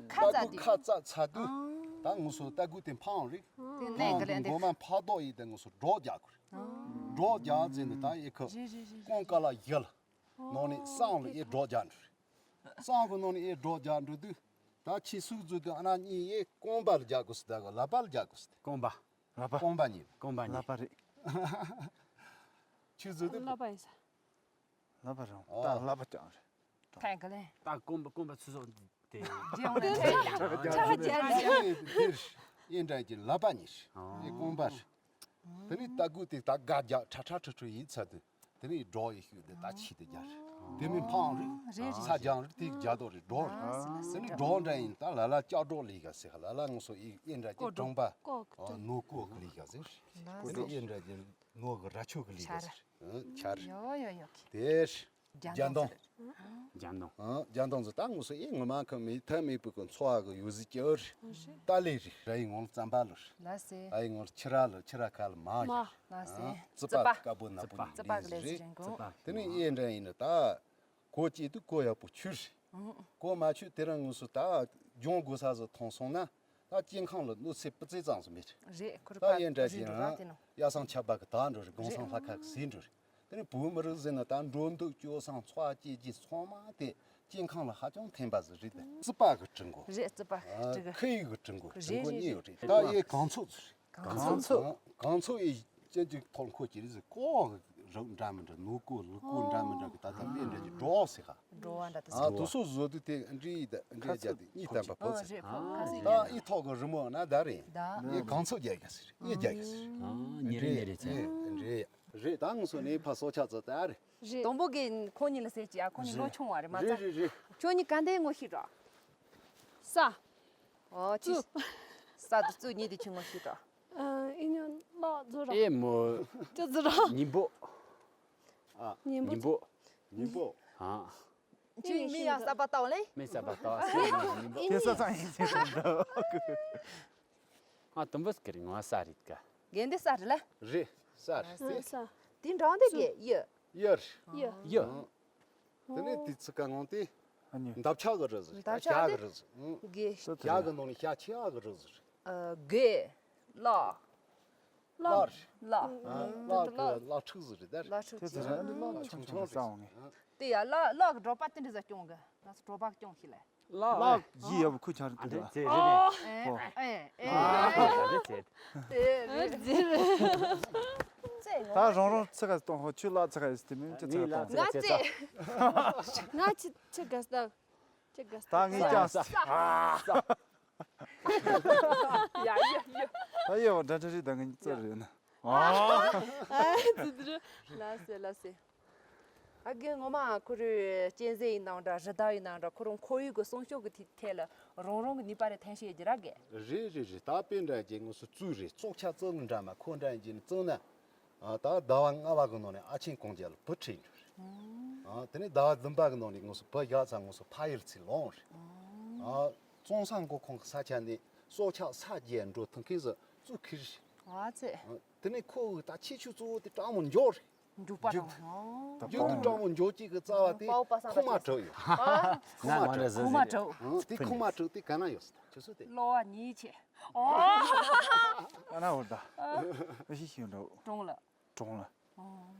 ད་གུ་ཁ་ཙ་ཚ་དུས། ད་ངུ་སོ་ད་གུ་དེ་འཕང་རེད། འཕང་དུ་མགོ་མ་ཕག་དོག་ཡིན་ད་ངུ་སོ་སྒྲོག་རྒྱག་གུ་རེད། སྒྲོག་རྒྱག་ཟིན་དུ་ད་ཨེ་ཁུ། ཀོང་ཀ་ལ་ཡལ། ནང་ནས་སྲང་ལ་ཨེ་སྒྲོག་རྒྱག་འགྲོ་རེད། སྲང་གི་ནང་ནས་ཨེ་སྒྲོག་རྒྱག་འགྲོ་དུས། ད་ཁྱི་སུག་རྫུ་དུས་ཨ་ན་གཉིས་ཨེ་རྐང་པ་ལ་རྒྱག་དགོས་སི་ད་གི་ལག་པ་ལ་རྒྱག་དགོས་སི་ད། རྐང་པ། ལག་པ། རྐང་པ་གཉིས། རྐང་པ་གཉིས། ལག་པ་རེད། ཁྱི་རྫུ་དུས། ལག་པ་ཡིན་ས། ལག་པ་རང་ད་ལག་པ་ཀྱང་རེད། ཐན་ག་ལེ། ད་རྐང་པ་རྐང་པ་ཚུ་སོགས་དེ། རྗེས་འོང་ནས་ཁྲ་རྒྱག་རྒྱག་རྒྱག་རྒྱག་ཨེ་འདྲ་གྱི་ལག་པ་གཉིས་རེད། ཨེ་རྐང་པ་རེད། དེ་ནས་ད་གུ་དེ་ད་དགའ་རྒྱག་ཁྲ་ཁྲ་ཁྲ་ཁྲ་ཡིན་ཚར་དུས། དེ་ནས་སྒྲོག་ཡེ་ཤུགས་དེ་ད་ཆི་དེ་རྒྱག་རེད། དེ་མིན་འཕང་རེད། རེད་རེད། ཚ་རྒྱང་རེད་དེ་རྒྱག་དོ་རེད་སྒྲོག་རེད། དེ་ནས་སྒྲོག་འདྲ་ཡིན་ད་ལ་ལ་ལྕགས་སྒྲོག་ལི་ག་ཟེར་ལ་ལ་ངོ་སོ་ཨི་ཨེ་འདྲ་གྱི་ཀྲོང་པ་ནོ་ཀོ་གི་ལི་ག་ཟེར། དེ་ནས་ཨེ་འདྲ་གྱི་ནོ་གི་ར་ཆོ་གི་ལི་ག་ཟེར། ཆར། ཡོ་ཡོ་ཡོ་གི། དེ་རྒྱ་མདོང་། རྒྱ་མདོང་། རྒྱ་མདོང་ཟེར་ད་ངོ་སོ་ཨེ་ངོ་མ་ཁ་མི་ཐ་མི་པུ་གི་འཚོ་བ་གི་ཡོད་ཟི་ཀྱི་ཨོ་རེད། ཏ་ལི་རེད་ར་ཡི་ངོ་ལ་རྩམ་པ་ལོ་རེད། ལ་སེ། ཨ་ཡི་ངོ་ལ་ཆི་ར་ལོ་ཆི་ར་ཁ་ལ་མ་རེད། ལ་སེ། རྩི་པ་དཀར་པོ་ནག་པོ་ནི་རྩི་པ་གི་ལས་ཟི་རེད། དེ་ནི་ཨེ་འདྲ་ཡིན་ནི་ད། གོ་སྐྱེས་དུས་གོ་ཡག་པོ་ཆུ་རེད། གོ་མ་ཆུ་དེ་རིང་ངོ་སོ་ད་ལྗོངས་དགོས་ས་ཟིག་མཐོང་སོང་ན། ད་སྐྱེ་ཁམས་ལ་གནོད་འཚེ་སྤུ་རྩེ་ཙམ་ཟིག་མེད། རེད་ཁོ་ར་ད་ཡིན་འདྲ་ཞིག་ཡང་ཡ་སང་ཆབ་པ་གི་ད་འགྲོ་རེད། གོང་སང་ལྷ་ཁ་གི་ཟིན་འགྲོ་རེད། དེ་ནི་བོད་མི་རིགས་ཟིན་ན་ད་འགྲོ་འདུག་སྐྱོ་སང་འཚོ་བ་སྐྱེལ་རྒྱུ་ཚང་མ་དེ་སྐྱེ་ཁམས་ལ་ཧ་ཅང་ཕན་པ་ཟིག་རེད་དེ། རྩི་པ་གི་གྲི་མགོ། རེད་རྩི་པ་གི་གྲི་གི། ཁི་ཡི་གི་གྲི་མགོ་གྲི་མགོ་གཉིས་ཡོད་རེད། ད་ཡེ་གངས་ཚོད་ཟིག་རེད། གངས་ཚོད། གངས་ཚོད་ཡེ་ཅན་ཅིག་ཐོག་ཁོ་ཅི་རེད་ཟིག་ཀོ་གི་རིགས་འདྲ་མི་འདྲ་ནོ་ཀོ་ལུ་ཀོ་འདྲ་མི་འདྲ་གི་ད་ད་མེ་འདྲ་ཅིག་འགྲོ་ཟིག་ཧ། འགྲོ་བ་འདྲ་དེ་ཨ་དུ་སོ་བཟོ་དུས་དེ་འདྲི་ཡི་ད་འདྲི་རྒྱ་དེ་གཉིས་བསྟན་པ་ཕོ་ཚེ། ད་ཨི་ཐོག་གི་རི་མོ་ན་ད་རེད། ཡེ་གངས་ཚོད་རྒྱག་གི་ཟེར་ཡེ་རྒྱག་གི་ཟེར། ཉེ་རེ་ཉེ་རེ་ཚེ། འདྲི་ཡ། རེད། ད་ང་ཚོ་ནས་ཕ་སྲོག་ཆགས་ཚོ་ད་རེད། རེད། དང་པོ་གི་ཁོང་གཉིས་ལ་ཟེར་གྱི་ཨ། ཁོང་གཉིས་ལོ་ཆུང་བ་རེད་མ་རེད། རེད་རེད་རེད། ཁྱོད་གཉིས་ག་འདྲའི་ངོ་ཤེས་རོགས། ས། ཨོ་ཅི། ས་དུ་ཙུ་གཉིས་དེ་ཁྱོད་ངོ་ཤེས་རོགས། ཨ་ཨི་ཉོ་ལགས་ཛོ་ར། ཨེ་མོ། ཅི་ཛོ་ར། ཉིན་པོ། ཨ། ཉིན་པོ། ཉིན་པོ། ཉིན་པོ། ཨ། ཁྱོད་མི་ཡང་གསར་པ་ལྟ་བ་ལེ། མི་གསར་པ་ལྟ་བ་སེ་ཉིན་པོ། དེ་ས་ཚང་ཡིན་ཟེར་འདུག་ང་དུམ་བུ་སྐེར་ངོ་ས་རེད་ཀ། རྒན་འདི་ས་རེད་ལ། རེད། ས་རེད། ས། དེ་འབྲང་དེ་གས་ཡི། ཡར། ཡི། ཡི། དེ་ནས་དེ་ཚིག་ཀ་ངོ་དེ། ཨ་ནི། འདབ་ཆགས་གི་རི་ཟེར། འདབ་ཆགས་ཡག་གི་རི་ཟེར། གས། ཡག་གི་ནང་ནས་ཤ་ཆེ་ཡག་གི་རི་ཟེར། ཨ། གས། ལ། ལ། ལ། ལ་གི་ལ་ཕྲུག་ཟེར་རེད་ད། ལ་ཕྲུག་དེ་ཚོ་རང་གི་ལ་ལ་ཆུང་ཆུང་ཟ་འོང་ངེ། དེ་ཡ་ལ་ལ་གི་སྒྲོག་པ་དེ་འདྲ་ཟ་སྐྱོང་གི། ང་ཚོ་སྒྲོག་པ་སྐྱོང་ཤི་ལ། ལ་ཡི་ཡབ་ཁུ་ཆར་ཨ་འདི་ཀི་ཙེ་རེད་ཨེ་ཨེ་ཨེ། ཨ་འདི་ཙེ། དེ་རེད། ད་རང་རང་ཚེ་ག་གཏོང་ཧོ། ཆུ་ལ་ཚེ་ག་ཡིས་དེ་མིན་ཅི་ཚེ་ག་གཏོང་ང་ཙེ། ང་ཅི་ཅི་ག་སྟག་ཅི་ག་སྟག་ད་ངས་ཀྱང་ས། ཡ་ཡ་ཡ། ད་ཡ་བ་འདྲ་འདྲ་རེད། ད་ངས་ཙེ་རེད་ན། ཨ་ཙི་ཙི་རེད། ལ་སེ་ལ་སེ། ཨ་རྒན་ངོ་མ་ཁོ་རེ་གཅན་གཟན་ཡིན་ནའང་འདྲ། རི་དྭགས་ཡིན་ནའང་འདྲ། ཁོ་རང་ཁོར་ཡུག་གི་སྲུང་སྐྱོབ་ཀྱི་ཐད་ལ་རང་རང་གི་ནུས་པ་རེ་འཐེན་ཤེས་ཀྱི་ར་རྒན། རེད་རེད་རེད། ད་དཔེ་འདྲ་ཅན་ངོ་སོ་ཙུ་རེད། སྲོག་ཆགས་ཙུ་འདྲ་མ་ཁོ་འདྲ་ཡིན་ཅིན་ཙུ་ན། ཨ། ད་ཟླ་བ་ལྔ་པ་གི་ནང་ནས་ཨ་ཆེན་གངས་རྒྱལ་ལ་བུ་ཁྲིད་འགྲོ་རེད། ཨ། དེ་ནས་ཟླ་བ་བདུན་པ་གི་ནང་ནས་ངོ་སོ་བུ་བཞག་ཚར་ངོ་སོ་ཕ་ཡུལ་ཚུར་ལོངས་རེད། ཨ། ཙོང་ས་མགོ་ཁོང་གི་ས་ཆ་ནས་སྲོག་ཆགས་ས་བརྒྱད་འགྲོ་ཐུབ་མཁན་ཟིག་ཙུ་ཁིར་རེད། ཨ་ཙེ། ཨ། དེ་ནས་ཁོ་གི་ད་ཁྱད་ཆོས་གཙོ་བོ་དེ་སྤྲང་མོ་མགྱོགས་རེད། འབྲུག་པ་རྒྱུག་དང་། རྒྱུག་དང་སྤྲང་མོ་མགྱོགས་ཅིག་གི་རྩ་བ་དེ་པའོ་པ་སངས་ཁོག་མ་པ་དྲུག་ཡོད། ཨ། ཁོག་མ་དྲུག་ཁོག་མ་དྲུག་ཨ། དེ་ཁོག་མ་དྲུག་དེ་ག་ན་ཡོད་ཟེར། ཁྱོད་ཚོ་དེ། གློ་བ་ཉིད་ཆེ། ཨོ། ཨ་ན་འོར་ད། ཨ་ཤི་ཤི་འགྲོ། གྲོང་ལ། གྲོང་ལ། ཨོ།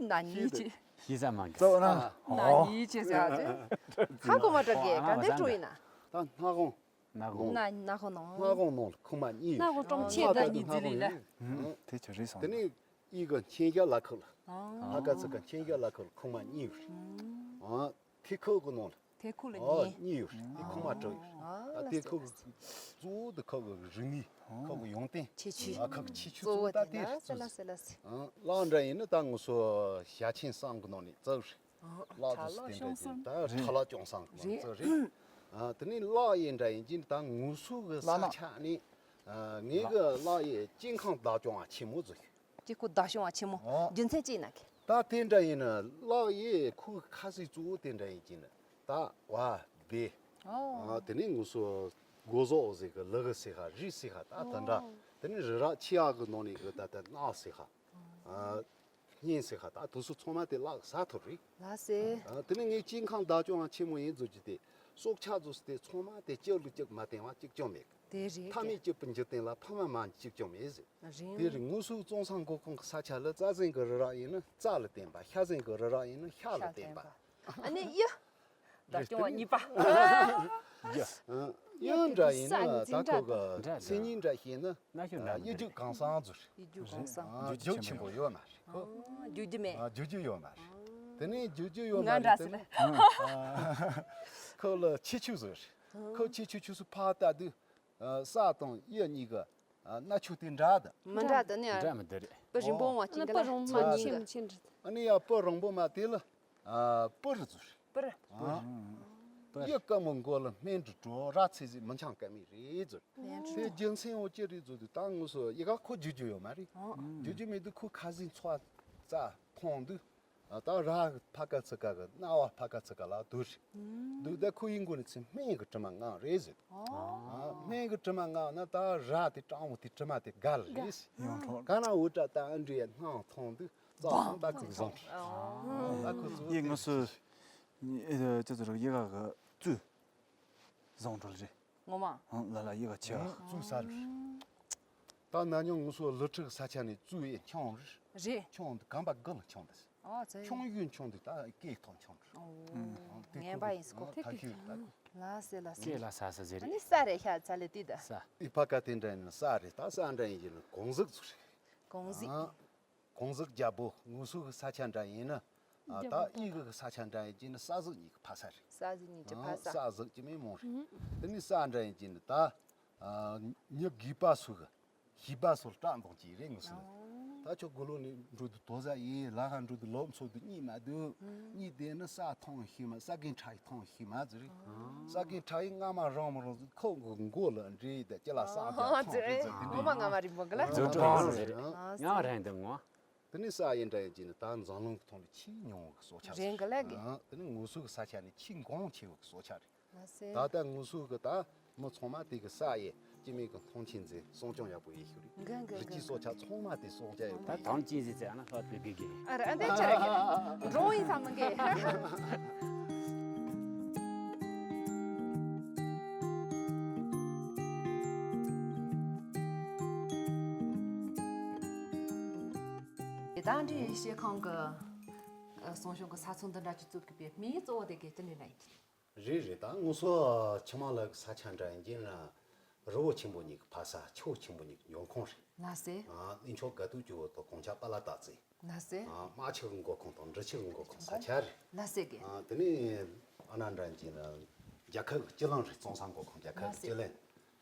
ན་ཉིད་ཆེ། ཤི་ས་མ་གི། ཙོ་ན། ན་ཉིད་ཆེ་ཟེར་ཨ་ཙེ། ཁ་ཁོག་མ་དྲུག་གི་ག་འདྲ་དྲུག་ཡིན་ན། ད་སྣ་ཁོང་། སྣ་ཁོང་། སྣ་སྣ་ཁོང་ནང་། སྣ་ཁོང་ནང་ལ་ཁུག་མ་གཉིས་ཡོད། སྣ་ཁོང་གྲོང་ཁྱེར་ད་གཉིས་འཛིན་ལས་ལ། ཨང་། དེ་ཆ་རེད་སོང་། དེ་ནས་ཨི་གི་མཁྱེན་རྒྱ་ལ་ཁུག་ལ། ཨ་ཕ་ཀ་ཚི་ཀ་མཁྱེན་རྒྱ་ལ་ཁུག་ལ་ཁུག་མ་གཉིས་ཡོད། ཨང་། ཐེ་ཁུག་གི་ནང་ལ། ཐེ་ཁུག་ལ་ཨ་གཉིས། གཉིས་ཡོད། དེ་ཁུག་མ་དྲུག་ཡོད། ཨ་ད་ལ་ཐེ་ཁུག་གཙོ་བོ་དེ་ཁུག་གི་རིག་གནས་ཁུག་གི་ཡོན་ཏན། ཁྱད་ཆོས། ཨ་ཁུག་ཁྱད་ཆོས་གཙོ་བོ་ད་དེ་དེ་ན་ལ་སེ་ལ་སེ། ཨང་། གླང་འདྲ་ཡིན་ན་ད་ངོ་སོ་ཞ་ཆེན་བསམ་གི་ནང་ནས་བཙུགས་རེད། ཨ། གླང་ཁྲ་ལ་དེ་འདྲ་ཅན་ད་ཁྲ་ལ་སྐྱོང་བསམ་གི་ནང་བཙུགས་རེད། ཨ་དེ་ནས་གླང་ཡིན་འདྲ་ཡིན་ཅིན་ད་ངོ་སོ་གི་ས་ཆ་ནས་ཨ་ངེད་གི་གླང་ཡི་སྐྱེ་ཁམས་བདག་སྐྱོང་བ་ཆེན་མོ་བཟོ་ཤོག་སྐྱེ་ཁམས་བདག་སྐྱོང་བ་ཆེན་མོ། ཨོ། རྒྱུ་མཚན་ཅི་ཡིན་ན་གི། ད་དེ་འདྲ་ཡིན་ན་གླང་ཡི་ཁོའི་ཁ་ཟས་གཙོ་བོ་དེ་འདྲ་ཡིན་ཅིན་ད་བ་བེ། ཨོ། ཨ་དེ་ནས་ངོ་སོ་སྒོ་ཟོག་ཟེར་གི་ལུ་གུ་ཟེར་ཧ་རི་ཟེར་ཧ་ད་དེ་འདྲ། ཨོ། དེ་ནས་རི་རབ་ཆེ་ཡག་གི་ནང་ནས་གི་ད་ད་གནག་ཟེར་ཧ། ཨ་སྙན་ཟེར་ཧ་ད་དེ་ཚོ་ཚང་མ་དེ་གླང་ཟ་ཐུབ་རེད། ལགས་སེ། ཨ་དེ་ནས་ངས་སྐྱེ་ཁམས་བདག་སྐྱོང་བ་ཆེན་མོ་ཡིན་ཟེར་གྱི་དེ་སྲོག་ཆགས་ཚོ་དེ་ཚང་མ་དེ་གཅིག་ལ་གཅིག་མ་བརྟེན་པ་གཅིག་ཀྱང་མེད། དེ་རེད། མཐའ་མེད་གཅིག་པུ་འཇིག་རྟེན་ལ་ཕ་མ་མ་གཅིག་ཀྱང་མེད་ཟེར། རེད། དེ་རེད། ངོ་སོ་ཙོང་ས་མགོ་ཁོང་གི་ས་ཆ་ལ་རྩྭ་ཟན་གི་རི་རབ་ཡིན་ན་རྩྭ་ལ་བརྟེན་པ། ཤ་ཟན་གི་རི་རབ་ཡིན་ན་ཤ་ལ་བརྟེན་པ། ཨ་ནི་ཡ། བདག་སྐྱོང་བ་གཉིས་པ། ཡ། ཡང་འདྲ་ཡིན་ན་ད་ཁོ་གི་མཚན་ཉིད་འདྲ་ཤེས་ན། ན་ཤོད་འདྲ་ཡིན་ན། གཡུ་རྒྱུ་གངས་སང་ཟེར། གཡུ་རྒྱུ་གངས་སང་། ཨ་རྒྱུ་ཆེན་པོ་ཡོད་མ་རེད་ཁོ། ཨ་རྒྱུ་རྒྱུ་མེད། ཨ་རྒྱུ་རྒྱུ་ཡོད་མ་རེད། དེ་ནས་རྒྱུ་རྒྱུ་ཡོད་མ་རེད། ང་འདྲ་དེ་ཟེར་ནས་ཨ་ཁོ་ལ་ཁྱད་ཆོས་ཟེར། ཁོ་ཁྱད་ཆོས་ཆུ་སུ་ཕ་ལྟ་དུས་ས་དང་གཡུ་གཉིས་ཀྱི་ཨ་གནའ་ཆུ་དེ་འདྲ་དང་། མི་འདྲ་དང་ནི་འདྲ་མི་འདྲ་རེད། སྤུ་རིང་པོ་བ་ཅིག་འདི་ལ་སྤུ་རིང་པོ་ཆེ་མི་ཆེ་འདྲ། ཨ་ནི་ཡ་སྤུ་རིང་པོ་མ་དེ་ལ་ཨ་སྤུ་རུ་ཟེར། སྤུ་རུ། ཨ་སྤུ་རུ། གཡུ་དཀར་མོ་མགོ་ལ་སྨན་འབྲུ་དྲོ་ར་ཚེ་ཟིག་མི་འཆང་ཀ་མེད་རེད་ཟེར། སྨན་འབྲུ། དེ་རྒྱུ་མཚན་འོ་ཅི་རེད་ཟེར་དུས་ད་ངོ་སོ་ཡི་ག་ཁོ་རྒྱུ་རྒྱུ་ཡོད་མ་རེད། ཨ་རྒྱུ་རྒྱུ་མེད་དུས་ཁོ་ཁ་ཟས་འཚོ་བ་རྩྭ་འཐུང་དུས། ད་ར་ཕ་ཀ་ཚི་ཀ་གི་རྣ་བ་ཕ་ཀ་ཚི་ཀ་ལ་སྡོད་རེད། སྡོད་ད་ཁོ་ཡིན་དགོས་ནི་ཚེ་སྨན་གི་དྲི་མ་མངགས་རེད་ཟེར། ཨ་སྨན་གི་དྲི་མ་མངགས་ན་ད་ར་དེ་སྤྲང་བོ་དེ་དྲི་མ་དེ་དགའ་ལ་རེད་ཟེར། ཡོང་འཕྲོ། ག་ན་འུ་ཏྲ་ད་ཨ་འདྲེ་སྣང་མཐོང་དུས་རྩ་ཚང་ད་ཅིག་བཟུང་། ད་ཁོ་ཚོ་ཡིན་ངོ་སོ་ཅི་ཚོ་ར་ཡི་ག་གི་བཙུད་བཟུང་འགྲོ་ལ་རེད། ངོ་མ། ཨང་། ལ་ལ་ཡི་ག་ཆེ་བ། ཙུ་ས་རུ། ད་ན་ཉོ་ངུ་སོ་ལི་ཁྲི་གི་ས་ཆ་ནས་ཙུ་ཡི་ཁྱོང་རུ། རེད། ཁྱོང་འདི་གམ་པ་དགུ་ལ་ཁྱོང་འདི། ཨོ་ཙེ། ཁྱོང་ཡུན་ཁྱོང་འདི་ད་སྐེ་ཐོག་ཁྱོང་རུ། ཨོ། ཨང་། དེ་ངན་པ་ཡིན་སྐོ། ཨང་། ད་ཁྱོད་ད། ལ་སེ་ལ་སེ། སྐེ་ལ་ས་ས་ཟེར་རེད། ཨ་ནི་ས་རེད་ཤ་ཚ་ལེ་ཏི་ད། ས། ཨི་ཕ་ཀ་དེ་འདྲ་ཡིན་ན་ས་རེད། ད་ས་འདྲ་ཡིན་གྱི་ན་གོང་གཟུགས་ཚུ་རེད། གོང་གཟུགས། ཨང་། གོང་གཟུགས་རྒྱལ་པོ་ངུ་སུ་གི་ས་ཆ་འདྲ་ཡིན་ན། ཨ་ད་ཨི་གི་གི་ས་ཆ་འདྲ་ཡིན་གྱི་ན་ས་གཟུགས་གཉིས་ཀྱི་ཕ་ས་རེད། ས་གཟུགས་གཉིས་ཀྱི་ཕ་ས། ཨང་། ས་གཟུགས་ཀྱི་མི་མོ་རེད། དེ་ནི་ས་འདྲ་ཡིན་གྱི་ན་ད། ཨ་མྱི་རྒས་པ་སུ་གི་ཤི་པ་སུ་སྐྲག་འདོང་གྱི་རེད་ངུ་སུ། ཨང་ ད་ཁྱོད་དགུང་ལོ་ནས་འགྲོ་དུས་དོ་ཟ་ཡིན། ལ་ཧ་འགྲོ་དུས་ལོབ་འཚོ་དུས་གཉིད་མ་སྡུག་གཉིད་དེ་ནི་ས་ཐོང་ཤི་མ། ས་གིན་ཁྲ་ཡི་ཐོང་ཤི་མ་ཟེར། ས་གིན་ཁྲ་ཡི་རྔ་མ་རང་མ་རང་ཟེར། ཁོ་གི་མགོ་ལ་འདྲེ་ཡི་ད་ཅི་ལ་ས་རྒྱ་ཐོང་ཟེར་ཟེར། དེ་འདྲ་ངོ་མ་རྔ་མ་རིང་པོ་གི་ལ། རྫུ་འཕྲུལ་ཟེར། ཡང་རང་དུ་ངོ་། དེ་ནས་ས་ཡིན་འདྲ་ཡིན་གྱི་ནི་ད་འཛམ་གླིང་གི་ཐོག་ནས་ཆེས་ཉུང་བའི་སྲོག་ཆགས་རེད་གི་ལ་གི། དེ་ནས་ངུ་སུ་གི་ས་ཆ་ནས་ཆེས་འགོང་ཆེ་བའི་སྲོག་ཆགས་རེད། ལགས་སེ། ད་ལྟ་ངུ་སུ་གི་ད་མི་ཚང་མ་དེ་གི་ས་ཡི་སྐྱེ་དམན་གི་མཐོང་ཆེན་འཛིན་སྲུང་སྐྱོང་ཡག་པོ་ཡེ་ཤུ་རེད། གི་གི་རི་སྐྱེས་གི་སྲོག་ཆགས་ཚང་མ་དེ་སྲུང་སྐྱོང་ཡག་པོ་ད་ཡེ་ཐང་ཤུ་ཅིན་ཟེར་ཙེ་ཨ་ན་ཧ་དེ་གི་གི། ཨ་ར་ཨ་འདྲ་ཅི་ར་གི་འགྲོ་ཡིན་ས་མི་གི། དེ་དང་འདྲའི་ཤེས་ཁང་གི་སྲུང་སྐྱོང་གི་ས་ཚོགས་འདི་འདྲ་ཅིག་བཙུགས་དགོས་པའི་དམིགས་ཡུལ་གཙོ་བོ་དེ་གི་དེ་འདྲ་ཡིན་ན་ཡིན། རེད་རེད། ད་ངུ་སུ་ཆི་མ་ལ་གི་ས་ཆ་འདྲ་ཡིན་གྱི་ན་རི་བོ་ཆེན་པོ་གཉིས་ཀྱི་ཕ་ས། ཆུ་བོ་ཆེན་པོ་གཉིས་ཀྱི་འབྱུང་ཁུངས་རེད། ལགས་སེ། ཨ་གནས་མཆོག་དགའ་སྟོན་ཆུ་བོ་དང་གངས་འཁྱག་པ་ལ་སྟག་རྩེ། ལགས་སེ། ཨ་རྨ་ཆུ་གི་མགོ་ཁུངས་དང་འབྲི་ཆུ་གི་མགོ་ཁུངས་ས་ཆ་རེད། ལགས་སེ་གི། ཨ་དེ་ནས་ཨ་ན་འདྲ་ཡིན་གྱི་ན་རྒྱལ་ཁབ་ཀྱི་སྤྱི་གླིང་རེད། ཙོང་ས་མགོ་ཁུངས་རྒྱལ་ཁབ་ཀྱི་ལགས་སེ། སྤྱི་གླིང་།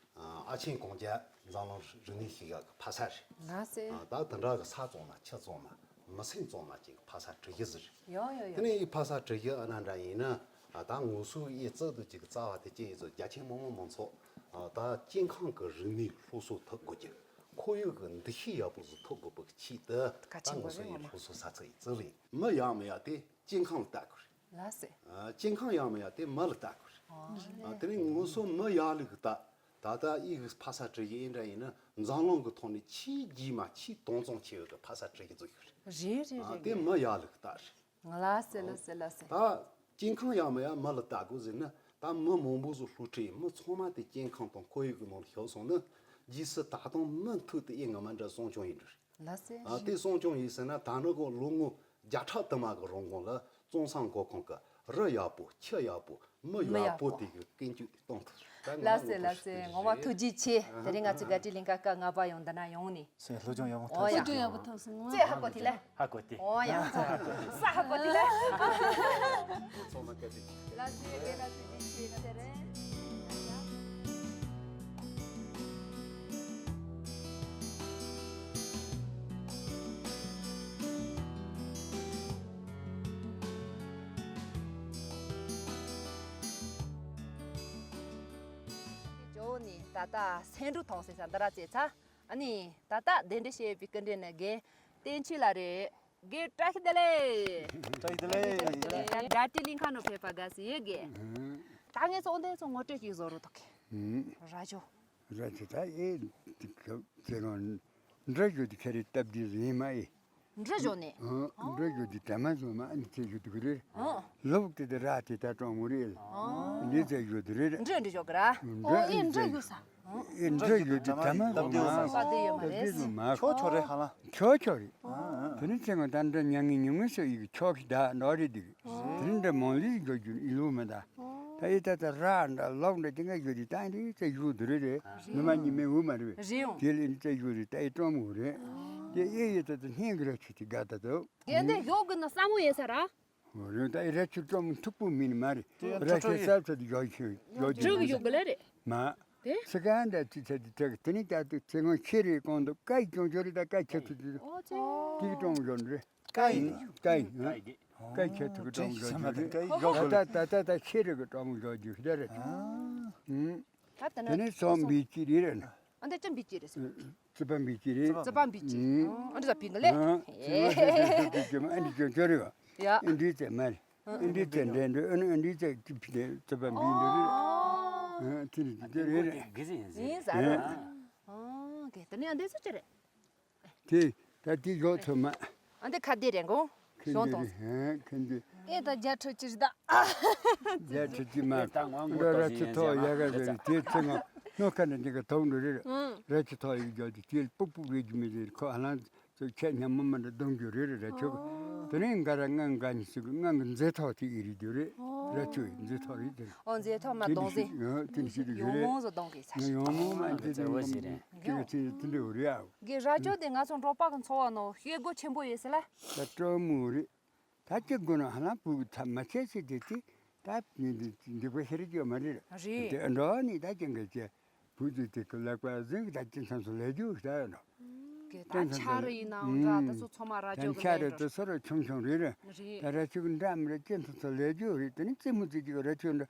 ཨ་ཆེན་གངས་རྒྱལ་འཛམ་གླིང་རིག་གནས་ཤིག་ཡག་གི་ཕ་ས་རེད། ལགས་སེ། ཨ་ད་དེ་འདྲ་གི་ས་བཙོང་ན་ཆུ་བཙོང་ན་མི་སེམས་བཙོང་ན་ཅིག་གི་ཕ་ས་གྲུ་བཞི་ཟེར། ཡོ་ཡོ་ཡོ། དེ་ནས་ཡི་ཕ་ས་གྲུ་བཞི་ཨ་ན་འདྲ་ཡིན་ན། ཨ་ད་ངུ་སུ་ཡི་རྩི་དུ་ཅིག་གི་རྩ་བ་དེ་ཅི་ཡིན་ཚོ་རྒྱ་ཆེན་མང་མང་མང་ཚོགས། ཨ་ད་སྐྱེ་ཁམས་གི་རིག་གནས་སློབ་གསོ་ཐོབ་དགོས་ཀྱི། ཁོར་ཡུག་གི་འདུ་ཤེས་ཡག་པོ་ཟིག་ཐོབ་དགོས་པའི་ཆེད་དུ་གལ་ད་ཆེན་པོ་ངུ་སུ་རེད་ཡི་ངོ་མ། སློབ་གསོ་ས་ཚིགས་ཡི་རྩི་རེད། མི་ཡག་མི་ཡག་དེ་སྐྱེ་ཁམས་ལ་ལྟ་དགོས་རེད། ལགས་སེ། ཨ་སྐྱེ་ཁམས་ཡག་མི་ཡག་དེ་མི་ལ་ལྟ་དགོས་རེད། ཨ་དེ་ནས་ངུ་སུ་མི་ཡག་ལུགས་ལྟ། ད་ལྟ་ཨི་གི་ཕ་ས་གྲུ་བཞི་ཨེ་འདྲ་ཡིན་ན་འཛམ་གླིང་གི་ཐོག་ནས་ཆེས་རྗེས་མ་ཆེས་དྭངས་གཙང་ཆེ་བའི་གི་ཕ་ས་གྲུ་བཞི་ཚོ་ཡོད་རེད། རེད་རེད་ཨ་རེད་དེ་རེད། མི་ཡག་ལུགས་ལྟ་རེད། ལགས་སེ་ལགས་སེ་ལགས་སེ། ད་སྐྱེ་ཁམས་ཡག་མི་ཡག་མི་ལ་ལྟ་དགོས་ཟེར་ན། ད་མི་མང་པོ་ཟིག་སློབ་ཁྲིད་ཡིན། མི་ཚང་མ་དེ་སྐྱེ་ཁམས་དང་ཁོར་ཡུག་གི་ནང་ལ་ཞུགས་སོང་ན། རྗེས་སུ་ད་དུང་མུ་མཐུད་དུ་ཨེ་ངོ་མ་འདྲ་སྲུང་སྐྱོང་ཡིན་འགྲོ་རེད། ལགས་སེ། ཨ་དེ་སྲུང་སྐྱོང་ཡིན་ཟེར་ན་ད་ནི་གོ་ལོ་ངོ་བརྒྱ་ཕྲག་དུ་མ་གི་རིང་གོང་ལ་ཙོང་ས་མགོ་ཁུངས་ཀྱི་རི་ཡག་པོ་ཆུ་ཡག་པོ་མི་མི་ཡག་ཡག་པོ་པོ་དེ་གི་ཀུན་སྤྱོད་དེ་གཏོང་ཐུབ་ད། ལགས་སེ་ལགས་སེ། ངོ་མ་ཐུགས་རྗེ་ཆེ། དེ་རིང་ང་ཚོའི་དགའ་སྤྲོའི་གླིང་ག་སྐབས་ལྔ་པ་ཡོང་འདི་ན་ཡོང་ནས། སེ་སློབ་སྦྱོང་ཡག་པོ་ཨོ་ཐོབ་ཡ། སོང་། སློབ་སྦྱོང་ཡག་པོ་ཐོབ་སོང་། རྩེ་ཧ་གོ་དེ་ལ། ཧ་གོ་དེ། ཨོ་ཡ། ས་ཧ་གོ་དེ་ལ། ཚང་མ་སྐད་ཆ། ལགས་སེ་དེ་ལ་ཐུགས་རྗེ་ཆེ་ཟེར། ཇོ་ནི་ད་ལྟ་སེང་འབྲུག་ཐོང་སེ་ས་འདི་ར་རྩེ་ཚ། ཨ་ནི་ད་ལྟ་གདན་འདྲེན་བྱེད་པའི་སྐུ་མགྲོན་ནི་རྒན་བསྟན་ཆོས་ལགས་རེད། རྒན་བཀྲ་ཤིས་བདེ་ལེགས། བཀྲ་ཤིས་བདེ་ལེགས། དགའ་སྤྲོའི་གླིང་ཁ་ནང་ཕེབས་པ་དགའ་བསུ་ཡོད་རྒན། ད་ངས་ཚོགས་འདུ་ཚོ་ངོ་སྤྲོད་ཅིག་བཟོ་རོགས་ཐོག་གི། ར་ཇོ། ར་ཇོ་ད་ཨེ་དེ་ག་ཚེ་རང་འདྲ་ཞུ་དེ་ཁ་རེ་སྟབས་བདེ་ཟིན་མ་ཨེ། འདྲ་ཞོག་ནས། ཨ་འདྲ་ཞོག་དེ་དྲ་མ་བཟོ་མ་ཨ་ནི་ཚེ་ཞུ་དུ་གི་རེད། ལོག་དེ་དེ་ར་དེ་ད་གྲོང་མོ་རེད། འདི་ཚེ་ཞུ་དུ་རེད། འདྲ་འདྲ་ཞོག་གི་ར། འོ་ཨེ་འདྲ་ཞོག་ས། ཨེ་འདྲ་ཞོག་དེ་དྲ་མ་བཟོ་མ་ཨ་དེ་ཡོད་མ་རེད། ཆོག་ཆོག་རེད་ཧ་ལ། ཆོག་ཆོག་རེད། དེ་ནི་ཚེ་ང་ད་འདྲ་མྱ་ངན་ཉུང་ངུ་སོ་ཡི་གི་ཆོག་གི་ད་འདྲ་རེད་དེ་གི། དེ་ནི་འདྲ་མང་ལི་ཞོག་རྒྱུ་ཨི་ལོ་མ་ད། ད་ཡི་ད་ད་ར་འདྲ་ལོག་འདྲ་དེ་འགའ་ཡོད་དེ་ད་འདི་ཙེ་ཡོད་དེ་རེད་རེད། ནུ་མ་ཉི་མའི་འུ་མ་རེད། རེད་འོང་། དེ་ལ་འདི་ཙེ་ཡོད་རེད་ད་ཡི་སྤྲོ་མོ་རེད། དེ་ཨེ་ཡི་ད་ད་སྙིང་གི་ར་ཆུ་དེ་དགའ་ད་དོ། དེ་འདི་ཡོད་གི་ན་ས་མོ་ཡིན་ས་ར། འོ་རེད་ད་ཡི་ར་ཆུ་སྤྲོ་མོ་མཐུག་པོ་མིན་མ་རེད། ར་ཆུ་སབ་སབ་དེ་ཡོད་ཆུ་ཡོད་ཆུ་འབྲུ་གི་ཡོད་གི་ལ་རེད། མ། དེ། ཚི་ག་འདྲ་ཅི་ཚ་དེ་ཚ་གི་དེ་ནི་ད་དུ་ཚེ་སྔོན་ཁྱེད་རེད་གོང་དུ་ཀ་ཡི་ཅོང་ཅོ་རེད་ད་ཀ་ཁྱེད་ཚུ་དེ། ཨོ་ཙེ། དེ་གི་སྤྲོ་མོ་ཡོད་རེད། ཀ་ཡི། ཀ་ཡི། ཀ་ཡི་ཁྱེད་ཐུག་གི་གྲོང་ཚོ་རེད། ད་ད་ད་ད་ཁྱེད་རེ་གི་གྲོང་ཚོ་རྒྱུ་ཤི་ད་རེད། ད་ད་དེ་ནས་ཚོང་འབིག་ཅི་རེད། ཨ་འདི་ཅི་འབིག་ཅི་རེད། རྩི་པ་འབིག་ཅི་རེད། རྩི་པ་འབིག་ཅི། ཨ་འདི་ད་པིང་གི་ལེ། ཨ་འདི་ཅོ་ཅོ་རེད། ཡ། ཨ་འདི་ཙེ་མ་རེད། ཨ་འདི་ཙེ་འདྲེ་འདྲེ་ཨ་འདི་ཙེ་རྩི་པ་འབིག་འདྲེ་རེད། ཨ་དེ་རེད་དེ་རེད། ཡིན་ཟེར། ཨ་གེ་དེ་ནས་ཨ་འདི་ཚོ་ཅི་རེད། དེ་ད་དེ་ཡོད་ཐུབ་མ། ཨ་འདི་ཁ་བདེ་རེད་འགོ། ཤོང་དང་། ཁེན་ཏེ། ཨེ་ད་རྒྱ་ཁྲི་ཅིར་ད། རྒྱ་ཁྲི་ཅི་མ། ད་ངོ་ངོ་ར་ཏོག་ར་ཅི་ཡིན་ཐོག་ཟེར་ཡ་ག་ན་ཟེར་དེ་ཚེ་ང་སྣོ་ཁ་ན་འདི་ག་དོག་འགྲོ་རེད། ར་ཅི་ཐོག་ཡི་རྒྱ་དེ་དེ་ལ་ཕུག་ཕུག་རེད་རྒྱུ་མི་རེད་ཁོ་ཨ་ལང་ཚོ་ཁྱད་ཉམས་མ་མ་འདྲ་གདོང་རྒྱུ་རེད་ར་ཆོག་དེ་རིང་འགའ་ར་ང་འགའ་ནི་ཟེར་གི་ང་གི་མཛེས་ཐོག་དེ་ཡི་རེད་རྒྱུ་རེད། ར་ཆོག་ཡི་མཛེས་ཐོག་རེད་དེ། ཨོ་མཛེས་ཐོག་མ་གདོང་ཟེར། དེ་འདི་ཞིག་རེད། ཡོང་མོང་བཟོ་གདོང་གི་ས། ཡོང་མོང་མ་འདི་འདི་འདི་འདྲ་རེད་ཨ། གི་ར་ཅོ་དེ་ང་ཚོ་འབྲོག་པ་གི་འཚོ་བ་ནང་ཤེལ་སྒོ་ཆེན་པོ་ཡོད་ཟེར་ལ། ད་སྤྲོ་མོ་རེད། ད་ཅི་དགོས་ན་ཧ་ལམ་བུ་གི་ཚབ་མ་བྱས་ཚེ་དེ་དེ་ད་འདི་པ་ཤེར་རྒྱུ་མ་རེད། རེད། དེ་འགྲོ་ནི་ད་ཅི་འགའ་ཅི་བུ་དེ་དེ་གི་ལག་པ་ཟིན་གི་ད་ཅི་མཚམས་སུ་ལས་རྒྱུ་ད་ཡོད་ནོ། ད་ཆར་ཡིན་ནའང་འདྲ། ད་ཚོ་ཚང་མ་རྭ་ཅོ་གི་ཆར་ལས་འགྲོ། དེ་ཚོ་ར་ཆུང་ཆུང་རེད་རེད། རེད། ད་རྭ་ཅོ་གི་འདྲ་མི་རེད། ཅི་ཚོ་ཚོ་ལས་རྒྱུ་རེད། དེ་ནི་རྩེད་མོ་རྩེ་རྒྱུ་རྭ་ཅོ་འདྲ།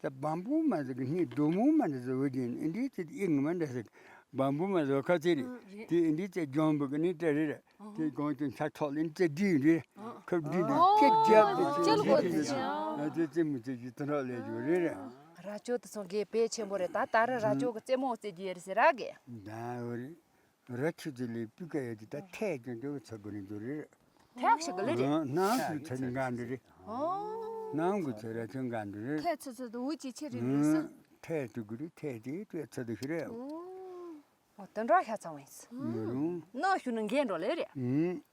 ད་བམ་པོ་མ་ཟིག་གི་སྣེ་རྡོ་མོ་མ་འདྲ་ཟིག་འོ་གྱིན་ཨིན་འདྲི་ཚེ་ཨི་ངི་མ་འདྲ་ཟིག་བམ་པོ་མ་ཟིག་ཁ་ཚེ་རེད། དེ་ཨིན་འདྲི་ཚེ་ལྗོན་པོ་གི་ནི་ཏྲ་རེད། དེ་གོང་ཅུང་ཆ་ཐོག་ལེན་ཚེ་འདྲི་རེད། ཁབ་འདྲི་འདྲི་ཅེ་རྒྱབ་དེ་ཅེ་ལ་གོ་ཚེ་ཅེ་ཨ་དེ་རྩེད་མོ་རྩེ་རྒྱུ་དེ་འདྲ་ལས་རྒྱུ་རེད་རེད། རྭ་ཅོ་དེ་ཚོ་གི་དཔེ་ཆེན་པོ་རེད། ད་ད་ར་རྭ་ཅོ་གི་རྩེད་མོ་རྩེ་རྒྱུ་ཡོད་རེད་ཟེར་ར་གི། ད་འོ་རེད། རྭ་ཅོ་དེ་ལས་སྤུས་ཀ་ཡོད་ཀྱི་ད་ཐད་ཀྱང་དེ་བོ་ཚ་དགོས་ནི་འདུག་རེད། ཐད་ཞིག་གི་ལེ་རེད། ནང་དུ་ཚ་ནི་འགའ་འདུག་རེད། ནང་གི་ཚ་རྭ་ཅོ་འགའ་འདུག་རེད། ཐད་ཚ་ཚ་དུ་འུ་ཅི་ཆེ་རེད་རེད་ས། ཐད་དུ་དགོས་རེད། ཐད་དེ་དུ་ཚ་དུ་ཤི་རེད། ཨོ་དེ་འདྲ་ཤ་ཚ་བ་ཡིན་ས། མི་རུང་། ནང་ཞུ་ནི་འགན་འགྲོ་ལེ་རེད།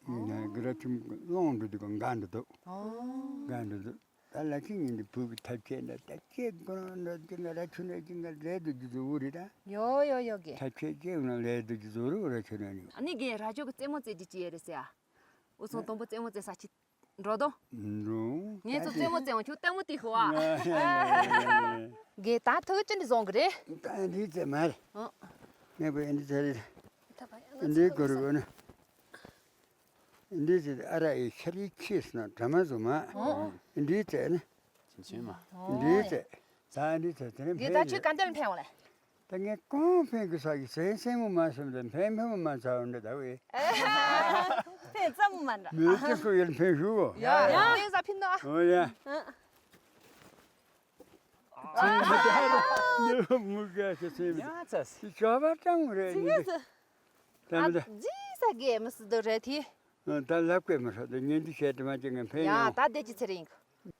ཨུམ། ང་གི་རྭ་ཅོ་སློང་འགྲོ་དུས་ག་འགའ་འདུག་འདུག་འགའ་འདུག་འདུག་ད་ལ་ཁྱི་ཉིན་དུ་བུ་གི་ཐབས་ཆད་འདྲ་ད་ཅེ་དགོན་འདྲ་ཅི་འདྲ་རྭ་ཅོ་འདྲ་ཅི་འདྲ་ལས་དུ་རྒྱུ་ཟོ་བོ་རེད་ད། ཡོ་ཡོ་ཡོ་གི། ཐབས་ཆད་ཅེ་འོ་ན་ལས་དུ་རྒྱུ་ཟོ་རུ་རྭ་ཅོ་འདྲ་ནི། ཨ་ནི་རྒན་རྭ་ཅོ་གི་རྩེད་མོ་རྩེ་རྒྱུ་ཅི་ཡོད་རེད་ཟེར་ཨ། འུ་ཚོ་དང་པོ་རྩེད་མོ་རྩེ་ས་ཅི་འགྲོ་དོ། འགྲོ། ངས་ཚོ་རྩེད་མོ་རྩེ་འོང་ཁྱོད་ལྟད་མོ་དེ་ཤོག་ཨ། རྒན་ད་ཐུག་ཅི་འདྲ་བཟང་གི་རེད། ད་འདི་རྩེད་མ་རེད། ཨ། ངས་པོ་འདི་རྩེད་རེད། འདི་གོ་རུ་གོ་ན། འདི་ཟེར་ཨ་ར་ཡི་ཤར་ཡི་ཁྱི་སྣ་དྲ་མ་བཟོ་མ། འདི་བཙལ་ན། ཅིན་ཅིན་མ། འདི་བཙལ། ད་འདི་བཙལ་དེ་ནས་གི་ད་ཕན་ཆུ་ག་འདིར་ཕན་འོང་ལེ། ད་ངས་གང་ཕན་གི་ས་གི་སེང་སེང་མོ་མ་སོང་དེ་ཕན་ཕན་མོ་མ་ཚར་འདི་ད་བས། ཕན་ཙམ་མ་འདྲ། མི་ཅི་སུ་ཡིན་ཕན་ཞུ། ཡ་ཡ་ཕན་ས་ཕན་ནོ། ཨོ་ཡ། ནི་མུ་ག་ཤི་སེ་མི་ཡ་ཙ་སི། ཤ་བ་ཀྲང་རེད་ཉི་ད་མི་ད། ཇི་ས་གེ་མི་སི་དོ་རེད་དེ། ད་ལབ་ཀེ་མི་ཧྲ་དེ་ཉན་དུ་བཤད་དུ་མ་ཅི་ངན་ཕན་ཡ་ཡོང་། ད་དེ་ཅི་ཚེ་རིང་།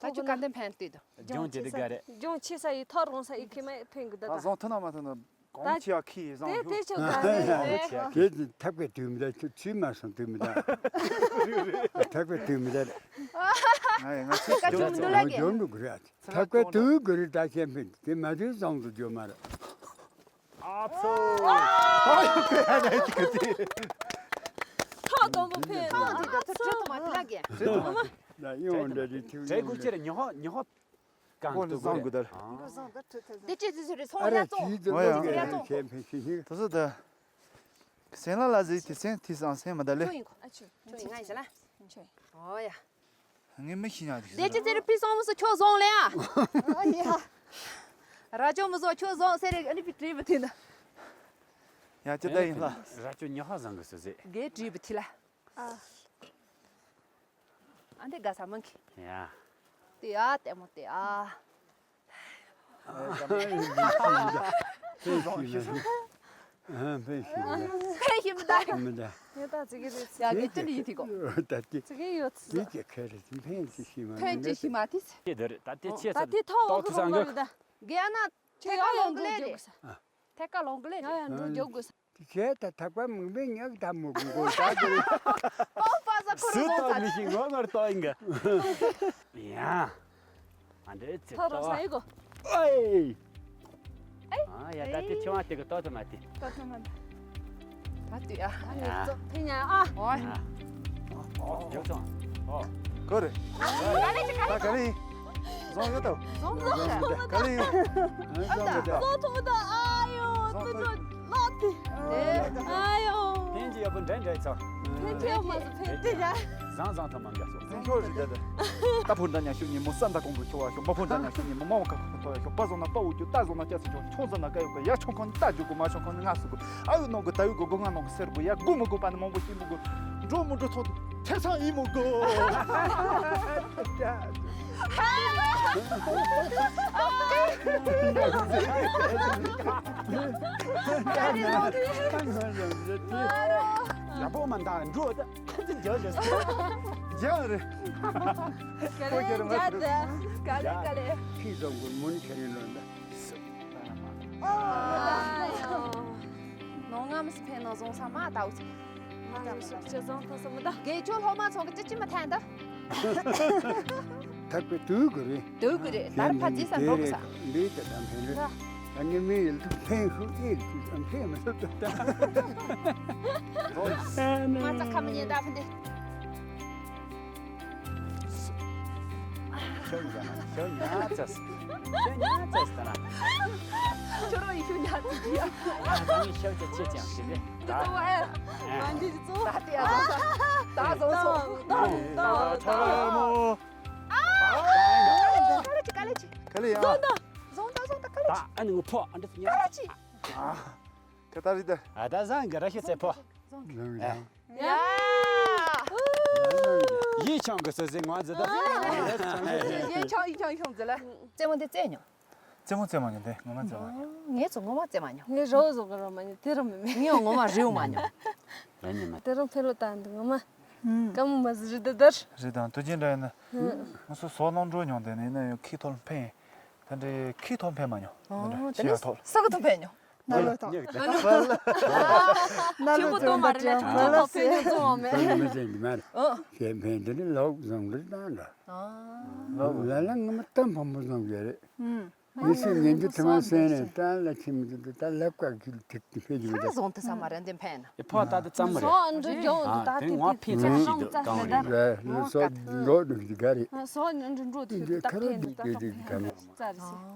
ད་ཆུ་ག་འདི་ཕན་ལྟོས་དོ། ལྗོངས་ཅི་དེ་ག་རེད། ལྗོངས་ཆེ་ས་ཡི་ཐོ་རོང་ས་ཡི་ཁེ་མ་ཕན་གི་ད། ད་བཟང་ཐུ་ན་མ་ཐུ་ན། གོང་ཆེ་ཡ་ཁི་ཡི་བཟང་དེ་ཡོད། དེ་ཆོ་ག་རེད། དེ་ཐབས་ཀའི་དུས་མི་ད་ཆུ་ཆུ་མ་སོང་དུས་མི་ད། ཐབས་ཀའི་དུས་མི་ད། ང་ང་ཆུ་ཀ་ཆུ་མི་འདུག་ལ་གི། འཇོམས་འགྲོ་གི་རེད། ཐབས་ཀའི་དུས་གི་རེད་ད་ཤེས་ཕན་དེ་མ་དུས་བཟང་དུ་འཇོམས་མ་རེད། ཨ་ཚོ། ཨ་ཡོ་ཀེ་ཨ་ནེ་ཅི་ཀ་ཅི། ཁ་དོམ་པོ་ཕེ། ཁ་དོམ་པོ་ཕེ། ཁ་དོམ་པོ་ཕེ། ཁ་དོམ་པོ་ཕེ། ད་ཡོང་འདྲ་རེད་ཐིག་ཡོང་འདྲ། ཅི་རེད་ཉི་ཧོ་ཉི་ཧོ། གང་དུ་གོ་རེད། དེ་ཅི་ཅི་ཟེར་རེད་སོང་ཡ་ཙོ། ཡ་ཙོ། ད་སོ་ད། སེང་ལ་ལ་ཟིག་དེ་སེང་དེ་སང་སེང་མ་ད་ལེ། ཁྱོད་ཡིན་གོ། ཨ་ཆུ་ཆུ་ཡིན་ང་ཡིན་ཟེར་ལ། ཆུ་ཡིན། ཨོ་ཡ། ངས་མི་ཤེས་ཉག་དེ་ཅི་ཟེར་རེད་པི་སོང་མི་སོ་ཁྱོད་སོང་ལེ་ཡ། ཨ་ཡ། རྭ་ཅོ་མི་སོ་ཁྱོད་སོང་ཟེར་རེད། ཨ་ནི་པི་དྲིས་པ་དེ་ན། ཡ་ཅི་ད་ཡིན་ལ། རྭ་ཅོ་ཉི་ཧོ་བཟང་གི་སོ་ཟེར། གེ་དྲིས་པ་དེ་ལ། ཨ། ཨ་འདི་དགའ་ས་མང་གི། ཡ། དེ་ཨ་ལྟད་མོ་དེ་ཨ། ཕན་ཞིམ་ད། ཕན་ཞིམ་ད། མི་ད། ངས་ད་ཙི་གི་རེད། ཡ་གི་ཅི་ལི་ཡི་དེ་གོ། ད་དེ་ཙི་གི་ཡོད་ཙི། དེ་ཅི་ཁེ་རེད་ཕན་ཅི་ཞིམ་མ། ཕན་ཅི་ཞིམ་མ་དེ། དེ་དེ་རེད་ད་དེ་ཆེ་ས་ད་དེ་ཐོག་གི་རོང་གི་ད། གེ་ཨ་ན་ཐད་ཀ་ལོང་གི་ལེ་རེད། ཐད་ཀ་ལོང་གི་ལེ་རེད། ཡ་ཡ་འགྲོ་འཇོག་དགོས། དེ་བྱས་ད་ཐག་པ་མང་པོའི་ཉག་ད་མོ་གི་མགོ་ད་དེ། ཀོང་པ་ས་ཁུ་རུ་སུ་ཟོང་ད་ཚ། མི་ཤེས་ངོ་ངར་ཏོ་ཡིན་ག། ཡ། ཨ་འདྲེ་ཚེ་ཐོ་རོ་ཏོ། ས་ཡི་གོ། ཨེ། ཨ་ཡ་ད་དེ་ཆུང་བ་དེ་གི་ཏོ་ཏོ་མ་དེ། ཏོ་ཏོ་མ་དེ། ད་དུ་ཡ། ཨ་ནི་ཡ། ཙོ་ཕི་ཉ་ཨ། ཨོ། ཡོ་ཙོང་། ཨོ། གོ་རེ། ད་ག་རེ། བཟང་ཡོད་དོ། བཟང་ཡོད་དོ། ག་རེ། བཟང་ཡོད་དོ། བཟང་ཐུབ་དོ་ཨ་ཡོ་ཏུ་ཏུ་ལོ་ཏི། ཨ་ཡོ། ཕན་གྱི་ཡག་པོ་འདྲ་འདྲ་ཚོ། ཕན་ཐེ་མ་སུ་ཕན་ཏི་ཡ། བཟང་བཟང་ཐོ་མང་ག་སོ། ཕན་ཆོ་རི་ད་ད། ད་ཕོ་འདྲ་ཉ་ཤུ་ཉི་མོ་ས་འདྲ་གོང་བུ་ཁྱོ་བ་ཤོ། མ་ཕོ་འདྲ་ཉ་ཤུ་ཉི་མོ་མ་འོ་ཀ་ཁོ་ཐོ་ཡ་ཤོ། པ་བཟང་ན་པ་འུ་ཅུ་ད་བཟང་ན་ཅ་སི་ཅོ། ཆུང་བཟང་ན་ཀ་ཡོ་ཀ་ཡ། ཆུང་ཁོ་ནི་ད་འཇུ་གུ་མ་ཆུང་ཁོ་ནི་ང་སུ་གུ། ཨ་ཡོ་ནོ་གུ་ད་ཡོ་གུ་གུ་ང་ནོ་གུ་སེར་གུ་ཡ། གུ་མི་གུ་པ་ནི་མང་པོ་ཤི་མི་གུ། འགྲོ་མི་འགྲོ་ཚོ་ཐེ་ཚང་ཡིན་མི་གུ། ཡག་པོ་མ་འདའ་འགྲོ་ད། ཁ་ཚིག་རྒྱག་རེད། རྒྱག་རེད། ག་ལེ་རྒྱག་རེད། ག་ལེ་ག་ལེ། ཁྱི་བཟང་གུར་མོ་ནི་ཁྱེད་རིང་ལོན་ད། ནོ་ང་མི་སི་ཕན་ནོ་བཟང་ས་མ་ད་འུ་ཚོ། ང་མི་སི་ཅི་བཟང་ཐོ་སི་མི་ད། དགེ་ཆོ་སློབ་མ་ཚོ་གི་ཅི་ཅི་མི་ཐན་ད། ཐག་པའི་དུས་དགོས་རེད། དུས་དགོས་རེད། ལར་ཕ་རྗེས་ས་འགྲོ་དགོས་ས། འདི་ལྟ་དང་ཕན་རེད། ད་ངས་མི་ཡིན་དུ་ཕན་ཤུགས་ཨེ་རེད་དུས་ཙམ་ཕན་མི་ཐུབ་ད། ང་ཚ་ཁ་མི་ཉན་ད་ཕན་དེ། ཤོག་ཉ་ཤོག་ཉ་ཚ་ཤོག་ཉ་ཚ་ད་ན། ཁྱོད་རང་ཡི་ཤོག་ཉ་ཚ་ཡ། ང་ཚ་ནི་ཤོག་ཅ་ཆེ་ཅང་ཞི་ལེ། ད་ཨེ། ང་འདི་གཙོ་བོ། ད་དེ་ཡ་བཟོ་ས། ད་བཟོ་སོང་། ད་ད་ད་ད་ད། ཨ། དཀའ་ལས་ཅི། དཀའ་ལས་ཅི། དཀའ་ལས་ཡ། བཟོ་ད་བཟོ་ད་བཟོ་ད། དཀའ་ལས་ཅི། ད་ཨ་ནི་ངུ་ཕོ་ཨ་འདྲ་ཉེ། དཀའ་ལས་ཅི། ཨ། ཁ་ད་རི་ད། ཨ་ད་བཟང་གི་ར་ཤི་ཚེ་ཕོ། བཟང་གི་ཡ། ཡིན་ཆང་གི་སོ་སོའི་ངོ་ཟེར་ད། ཡིན་ཆང་ཡིན་ཆང་ཡིན་ཆང་ཟེར་ལ། རྩེད་མོ་འདི་རྩེ་མྱོང་། རྩེད་མོ་རྩེ་མ་མྱོང་། དེ་ངོ་མ་རྩེ་མ་མྱོང་། ངས་ཚོ་ངོ་མ་རྩེ་མ་མྱོང་། ངས་རོ་བཟོ་གི་རོ་མ་ཉོ་དེ་རོ་མི་མེད། ངས་ངོ་མ་རེའུ་མ་མྱོང་། ར་ཉི་མ། དེ་རོ་ཕེ་ལོ་ཏན་འདུག་ངོ་མ། ཀ་མོ་མ་ཟི་རི་ད་དར། རི་དང་དུ་ཅན་འདྲ་ཡིན་ན། ང་ཚོ་སོ་ནང་འགྲོ་མྱོང་དེ་ནས་ཡིན་ན་ཡང་ཁི་ཐོར་འཕེན། ད་འདྲའི་ཁི་ཐོར་འཕེན་མ་མྱོང་། ཨོ། ད་ཤི་ཡ་ཐོར། ས་ག་ཐོར་འཕེན་མྱོང་། ན་ལོ་ཐོར། ཆེན་པོ་ཏོ་མ་རེད་ལ་ཆེན་པོ་ཐོར་འཕེན་མྱོང་ཚོང་བ་མེད། ཁི་འཕེན་དེ་ནི་ལོག་བཟང་འདྲ་ད་འདྲ། ལ་ལ་ངོ་མ་གཏམ་ཕམ་པོ་བཟང་གི་རེད། ཡིན་སྲིད་ངན་གྱི་ཐི་མ་སེང་ནས་ཏན་ལ་ཁྱིམ་གྱི་ད་ལབ་ཀ་གི་ཐིག་ཏི་ཕེ་ཇི་ད། བཟང་དུ་ས་མ་རན་དེ་ཕན་ན། ཨེ་ཕོ་ད་ད་ཙམ་མ་རེད། སོ་འདྲི་ཇོ་འདི་ད་དེ་ཕན་ཚ་ཞིག་འདུག་གང་རེད། ལ་ལ་སོ་འགྲོ་འདུག་གི་ག་རེད། སོ་འདྲི་འགྲོ་དེ་ད་ཕན་ཚ་ད་ཕན་ཚ་རེད།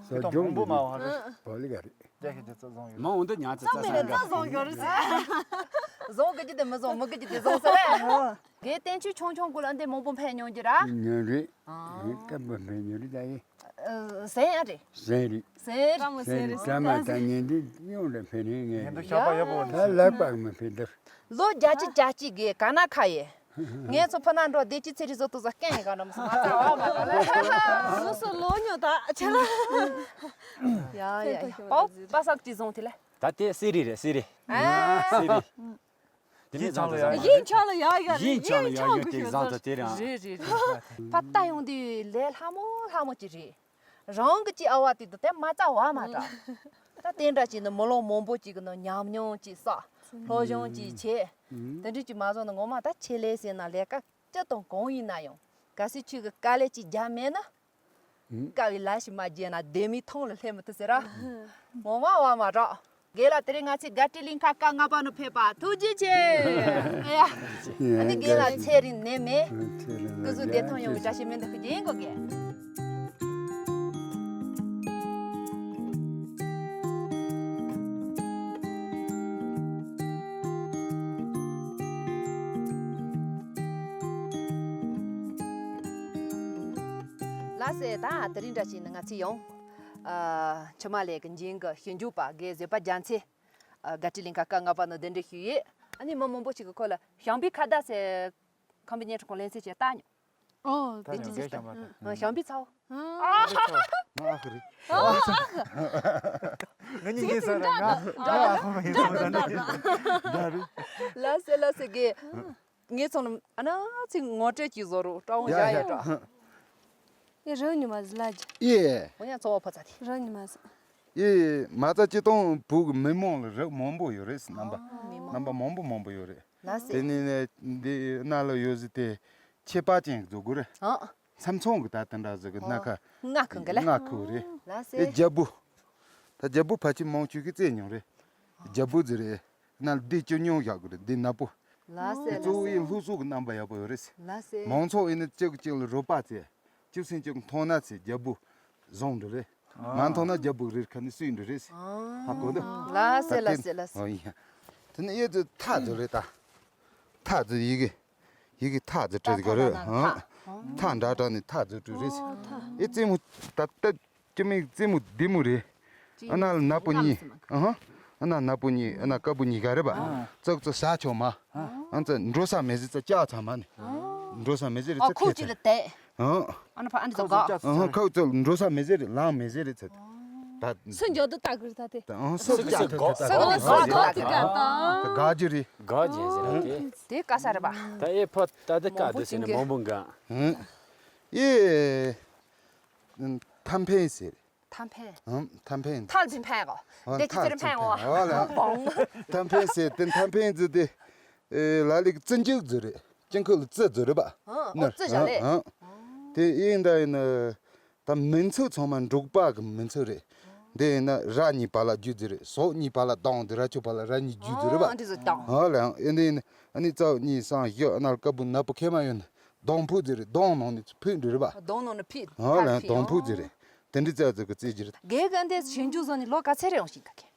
སོ་ཇོ་མང་པོ་མ་བ་རེད། བོ་ལི་ག་རེད། རྒྱ་ཁྱི་ཅི་ཙ་བཟང་ཡོད། མ་འོང་ད་ཉག་ཙི་ཙ་སང་ག་བཟང་ཡོད་རེད། བཟང་གི་ཅི་དེ་མི་བཟང་མི་གི་ཅི་དེ་བཟང་ས་རེད། གའི་བསྟན་ཆོས་ཆུང་ཆུང་ཀུ་ལ་འདི་མང་པོ་ཕན་མྱོང་གི་ར། ཉོན་རེད། ཨ། ཡིན་སྐབས་པ་ཕན་ཉོན་རེད་ད་ཡིན། ཨ། ཟན་ཡ་རེད། ཟན་རེད། ཟན་རེད། ཀ་མོ་ཟན་རེད། ཀ་མ་ད་ཉན་འདི་ཡོང་རེད་ཕན་རེད་ངས། ཉན་དུ་ཤ་པ་ཡག་པོ་ད་རེད། ལག་པ་མི་ཕན་འདིར། ལོ་བརྒྱད་ཅུ་གྱ་གཅིག་གི་ག་ན་ཁ་ཡེ། ངས་ཚོ་ཕ་ན་འགྲོ་བདེ་སྐྱིད་ཚེ་རིང་བཟོ་ཏུ་ཟ་སྐད་ཡིན་ག་ནམ་སོང་ང་ཚ་བ་མ་ག་ལ། ལོ་སོ་ལོ་ཉོ་ད་ཆ་ལ། ཡ་ཡ་ཡ། པའོ་པ་སག་ཅི་བཟུང་དེ་ལ། ད་དེ་སི་རི་རེད་སི་རི། ཨ། སི་རི། དེ་ནས་ཡིན་ཆང་ལ་ཡ་ཡ་ཡིན་ཆང་ལ་ཡ་ཡ་དེ་བཟང་ཙ་དེ་རང་རེད་རེད་རེད། ཕ་ད་ཡོང་དུས་ལས་ལྷ་མོ་ལྷ་མོ་ཅིག་རེད། རང་གི་ཅི་ཨ་བ་དེ་དུ་དེ་མ་རྩ་བ་མ་འདྲ། ད་དེ་འདྲ་ཅིག་ནི་མི་ལོ་མང་པོ་ཅིག་གི་ནང་ཉམས་མྱོང་ཅིག་བསགས། སློབ་སྦྱོང་ཅིག་བྱས། དེ་འདྲ་ཅིག་མ་བཟོ་ན་ངོ་མ་ད་ཆེད་ལས་ཟེར་ན་ལས་ཀ་སྤྱི་དང་གང་ཡིན་ན་ཡང་གལ་སྲིད་ཁྱོད་ཀྱི་དཀའ་ལས་ཅིག་རྒྱབ་མེད་ན། དཀའ་བའི་ལས་ཤིག་མ་བརྗེད་ན་ལྡེ་མིག་ཐང་ལ་སླེབས་མི་ཐུབ་ཟེར་ར། ངོ་མ་བ་མ་རོགས། རྒན་ལགས་དེ་རིང་ང་ཚོའི་དགའ་སྤྲོའི་གླིང་ཁ་ཀ་ལྔ་པ་ནང་ཕེབས་པ་ཐུགས་རྗེ་ཆེ། ཨ་ཡ། ཨ་ནི་རྒན་ལགས་ཚེ་རིང་ནད་མེད། སྐུ་གཟུགས་བདེ་ཐང་ཡོང་བའི་བཀྲ་ཤིས་སྨོན་འདུན་ཞུ་རྒྱུ་ཡིན་གོ་རྒན། ལགས་སེ་ད་དེ་རིང་འདྲ་བྱས་ནས་ང་ཚོས་ཡང་། ཨ། འཆི་མེད་ལགས་ཀྱི་འཇིམ་གྱི་ཞིབ་འཇུག་པ་རྒན་བཟོད་པ་རྒྱ་མཚོས། ཨ། དགའ་སྤྲོའི་གླིང་ཁ་ཀ་ལྔ་པ་ནང་གདན་འདྲེན་ཞུས་ཡོད། ཨ་ནི་མི་མང་པོ་ཞིག་གིས་ཁོ་ལ་ཞང་པའི་ཁ་བརྡ་ཟེར། ཁམས་པའི་བརྙན་འཕྲིན་ཁང་ལེན་ཚེ་བྱས་ལྟ་མྱོང་། ཨོ། ད་དེ་ཅི་ཡང་ཟེར་ད། ཞང་པའི་ཚ་བོ། ཨ། ང་ཨ་ཁུ་རེད། ཨ། ང་གཉིས་གཉིས་ཟེར་ན་ང་ང་ཨ་ཁུ་མ་ཡིན་ཟེར་ན་འདྲ་རེད། ལགས་སེ་ལགས་སེ་རྒན། ངའི་ཚང་ལ་ཨ་ན་ཚིག་ངོ་སྤྲོད་ཀྱི་བཟོ་རོགས་སྤྲང་བོ་ཡ་བཞག་ཡ་ཡ་སྤྲང་། ཨེ་རང་ཉི་མ་ཟི་ལ་ཇི། ཨེ། འོ་ཡང་ཚོ་བ་ཕོ་ཚ་དེ། རང་ཉི་མ་ཟི། ཨེ། མ་རྩ་སྤྱི་བཏང་བོད་ཀྱི་མི་མང་ལ་རིགས་མང་པོ་ཡོད་རེད་རྣམ་པ། མི་མང་རྣམ་པ་མང་པོ་མང་པོ་ཡོད་རེད། ལགས་སེ། དེ་ནས་ནས་འདི་ན་ལ་ཡོད་ཟི་དེ་ཁྱད་པར་ཅན་གྱི་བཟོ་དགོས་རེད། ཨ། མཚམས་མཚམས་ཀྱི་ད་དེ་འདྲ་ཟིག་གི་སྣ་ཁ་ང་ཁུང་གི་ལ། ང་ཁུང་རེད། ལགས་སེ། ཨེ་རྒྱལ་པོ། ད་རྒྱལ་པོ་ཕལ་ཆེར་མང་ཆེ་གིས་རྩེད་མྱོང་རེད། རྒྱལ་པོ་ཟེར་རེད། ན་ལ་འདི་ཅི་ཉུང་བཞག་གི་རེད་འདི་ནག་པོ། ལགས་སེ། ཨེ་གཙོ་བོ་ལགས་ཡིན་སེ། ལྷུ་སུག་གི་རྣམ་པ་ཡག་པོ་ཡོད་རེད། ལགས་སེ། མང་ཚོགས་ཡིན་ན་གཅིག་གིས་གཅིག་ལ་རོགས་པ་བྱས། གཅིག་སེམས་གཅིག་མཐོང་ན་ཚེ་རྒྱལ་པོ་བཟང་འགྲོ་རེད། ང་མཐོང་ན་རྒྱལ་པོ་རེད་ཁ་ནས་སུས་འགྲོ་རེད། ཧ་གོ་འདུག་ལགས་སེ་ལགས་སེ་ལགས་སེ། ཨོ་ཡ། དེ་ནས་ཨེ་ཚོ་ཐག་ཚོ་རེད་ད། ཐག་ཚོ་ཡི་གེ་ཡི་གེ་ཐག་ཚོ་བྲིས་གི་རེད། ཧ། ཐག་འདྲ་འདྲ་ནས་ཐག་ཚོ་བྲིས་རེད། ཨེ་རྩེད་མོ་ད་ལྟ་སྐྱེ་དམན་རྩེད་མོ་བདེ་མོ་རེད། ཨ་ན་ལ་ནག་པོ་གཉིས། ཨ་ཧ། ཨ་ན་ནག་པོ་གཉིས་ཨ་ན་དཀར་པོ་གཉིས་ཀ་རེད་པ། ཙག་ཙག་ཟ་ཆོག་མ། ཨ་ཙ་འགྲོ་ས་མེད་ཟེར་ཙ་ཅག་ཚང་མ་ནི། འགྲོ་ས་མེད་ཟེར་རེད་ཨ་ཙ་ཁོ་ཁེ་ཅི་ལ་ཏེ། ཨ། ཨ་ན་ཕ་ཨ་ནི་ཙ་ག་ཨ་ཧ་ཁོ་ཙ་འགྲོ་ས་མེད་ཟེར་རེད་ལང་མེད་ཟེར་རེད་ཙ། ད། སུ་འཇོག་ཏུ་ལྟ་གི་རེད་ད་དེ། ཨ་ཧ་སུ་ཅག་ད་ད་ད་ད་ག་ད་ག་ཅི་རེད། ག་ཅི་ཟེར་རེད་དེ། དེ་ག་ས་རེད་པ། ད་ཨེ་ཕ་ད་དེ་ག་དེ་ཟེར་ནས་མང་པོ་འགའ། ཨེ། ཐམ་ཕན་ཟེར། ཐམ་ཕན། ཨང་། ཐམ་ཕན། ཐལ་ཅིན་ཕན་གོ། ཨ་དེ་ཅི་ཐལ་ཟེར་ཅིན་ཕན་གོ། ཨོ་ལ། ཐམ་ཕན་ཟེར་དེ་ཐམ་ཕན་ཟེར་དེ། ཨེ་ལ་ལིག་བཙུན་འཇུག་ཟེར་རེད། སྤྱང་ཀི་ལ་བཙུན་ཟེར་རེད་པ། ཨ་ཨོ་ནར་བཙུན་བཞག་ལེ། ཨང་། དེ་ཡིན་ད་ཡིན་ན། ད་མིང་ཚིག་ཚང་མ་འབྲོག་པ་གི་མིང་ཚིག་རེད། འདི་ཡིན་ན་ར་གཉིས་བར་ལ་རྒྱུ་ཟེར་རེད། ཟོག་གཉིས་བར་ལ་གདོང་དེ་ར་ཆུ་བར་ལ་ར་གཉིས་རྒྱུ་ཟེར་རེད་པ། ཨ་འདི་ཟེར་གདོང་། ཨོ་ལ། ཨེ་འདི་ཡིན་ན་ཨ་ནི་རྩ་གཉིས་སང་བཞི་ཨ་ན་ལ་ཀ་བུ་ན་བུ་ཁེ་མ་ཡོད་ན། གདོང་ཕུ་ཟེར་རེད། གདོང་ནང་ནས་ཕུ་འདྲ་རེད་པ། གདོང་ནང་ནས་ཕུ། ཨོ་ལ་ཕུ་གདོང་ཕུ་ཨོ། ཟེར་རེད། དེ་འདྲའི་རྩ་ཚིག་གི་རྩིས་ཀྱི་རེད། རྒན་ག་འདི་ཞིབ་འཇུག་བཟོ་ནས་ལོ་ག་ཚད་རེ་ཡོང་ཞིག་ག་གེ།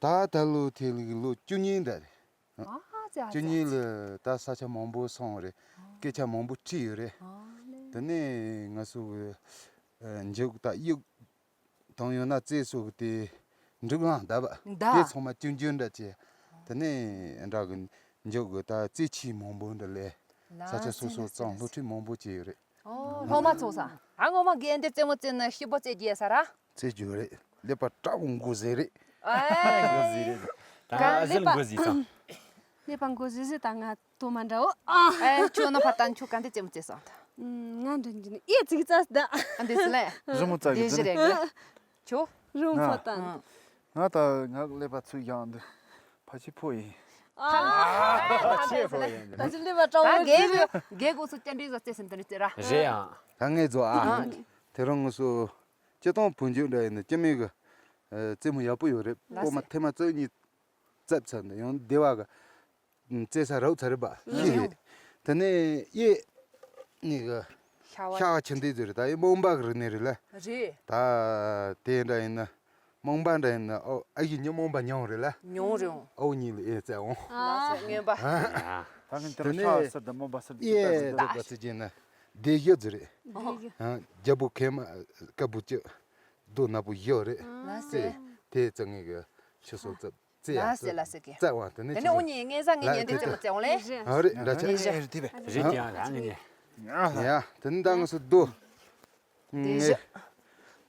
ད་ད་ལོ་དེ་ལུགས་ལོ་བཅུ་གཉིས་འདྲ་རེད། ཨ་ཙི་ཨ་ཙི། བཅུ་གཉིས་ལ་ད་ས་ཆ་མང་པོ་སོང་རེད། སྐད་ཆ་མང་པོ་དྲིས་ཡོད་རེད། ཨ་ནི། དེ་ནས་ང་ཚོ་གི་མཇུག་ད་གཡུག་བཏང་ཡོད་ན་རྩེ་སོགས་ཀྱི་དེ་འབྲུ་གུ་ལ་བརྡབས་པ། བརྡབས། དེ་ཚང་མ་ཅུང་ཅུང་འདྲ་བྱས། དེ་ནས་འདྲ་གི་མཇུག་གི་ད་རྩེ་ཆུ་མང་པོ་འདྲ་ལས། ལ་ས་ཆ་སོ་སོ་ཙམ་སློབ་ཁྲིད་མང་པོ་བྱས་ཡོད་རེད། ཨོ་སློབ་མ་ཚོ་ས། ཨ་ངོ་མ་རྒན་དེ་རྩེད་མོ་རྩེ་ན་ཤི་པོ་རྩེ་རྒྱུ་ཡོད་ས་ར། རྩེ་རྒྱུ་རེད། ཀླད་པ་དྲག་པོ་འགོ་ཟེར་རེད། ཨེ། འགོ་ཟེར་རེད། ད་ག་ཨ་ཟིལ་ཀླད་པ་འགོ་ཟེར་ཙང་། ཀླད་པ་འགོ་ཟེར་ཟེར་ད་ང་དོ་མ་འདྲ་བོ། ཨ། ཨེ་ཁྱོད་ན་ཕ་ཏན་ཁྱོད་ག་འདི་རྩེད་མོ་རྩེ་སོང་ད། ང་འདྲ་འདི་ནི་ཨེ་ཙིག་ཙག་ད། ཨ་འདི་ཟི་ལེ། རི་མོ་ཙག་གི་རེད་གི། ཁྱོད། རི་མོ་ཕ་ཏན། ང་ད་ང་ཀླད་པ་ཚུགས་ཡང་འདི་ཕ་ཆེ་ཕོ་ཡིན། ཨ། ཕ་ཆེ་ཕོ་ཡིན། ད་ཅི་ཀླད་པ་དྲག་པོ་རྒན་གི་རྒན་གོ་སུ་ཅན་འདྲི་ཟ་རྩེ་སེམས་དུ་ནི་རྩེ་ར། རེད་ཡང་། ད་ངས་ཛོ་ཨ། དེ་རིང་ངུ་སུ། སྤྱི་བཏང་བུ་འཇུག་འདྲ་ཡིན་ན་སྐྱེ་མེད་གི། རྩེད་མོ་ཡག་པོ་ཡོད་རེད། ལགས་སོ། སྐོར་མ་ཐེངས་མ་བཅུ་གཉིས་རྩེབ་ཚར་འདི་ཡང་སྡེ་བ་གི་རྩེ་ས་རབ་ཚར་རེད་པ། ཤི་རེད། དེ་ནས་གཡས་ནས་གི་ཤ་བ་ཤ་བ་ཆུ་འདི་ཟེར་རེད། ད་ཡིན་རྨོངས་པ་གི་རིག་གནས་རེད་ལ། རེད། ད་དེ་འདྲ་ཡིན་ན་རྨོངས་པ་འདྲ་ཡིན་ན་ཨོ་ཨ་ཡི་ཉི་རྨོངས་པ་ཉུང་རེད་ལ། ཉུང་རེད། ཨོ་གཉིས་ལ་ཨེ་རྩེ་འོང་། ལགས་སོ་རྔོན་པ། ད་ངན་དེ་རུ་ཤ་བ་སར་དང་རྨོངས་པ་སར་དང་ཅི་ལྟ་ཟེར་ད་རེད་པ་ཟེར་གྱིན་ན་སྡེ་བཞི་ཟེར་རེད། སྡེ་བཞི། རྒྱལ་པོ་མཁལ་མ་དཀར་པོ་གཅིག་རྡོ་ནག་པོ་བཞི་རེད། ལགས་སོ། དེ་དེ་རྩེ་ངེས་གི་ཆུ་སོ་རྩེབ། རྩེ་ཡ། ལགས་སེ་ལགས་སེ་ཀེ། རྩེ་བ་དེ་ནས་དེ་ནས་ཆུ་འུ་གཉིས་ངེད་ས་ངེད་གཉིས་འདི་རྩེ་མོ་རྩེ་འོང་ལེ། ཨ་རེད་འདྲ་ཆ། རེད་རེད་དེ་བས། རེད་ཀྱང་རང་ངེད་གཉིས། ཡ་དེ་ནས་ད་ང་སུ་རྡོ། དེ་བཞི།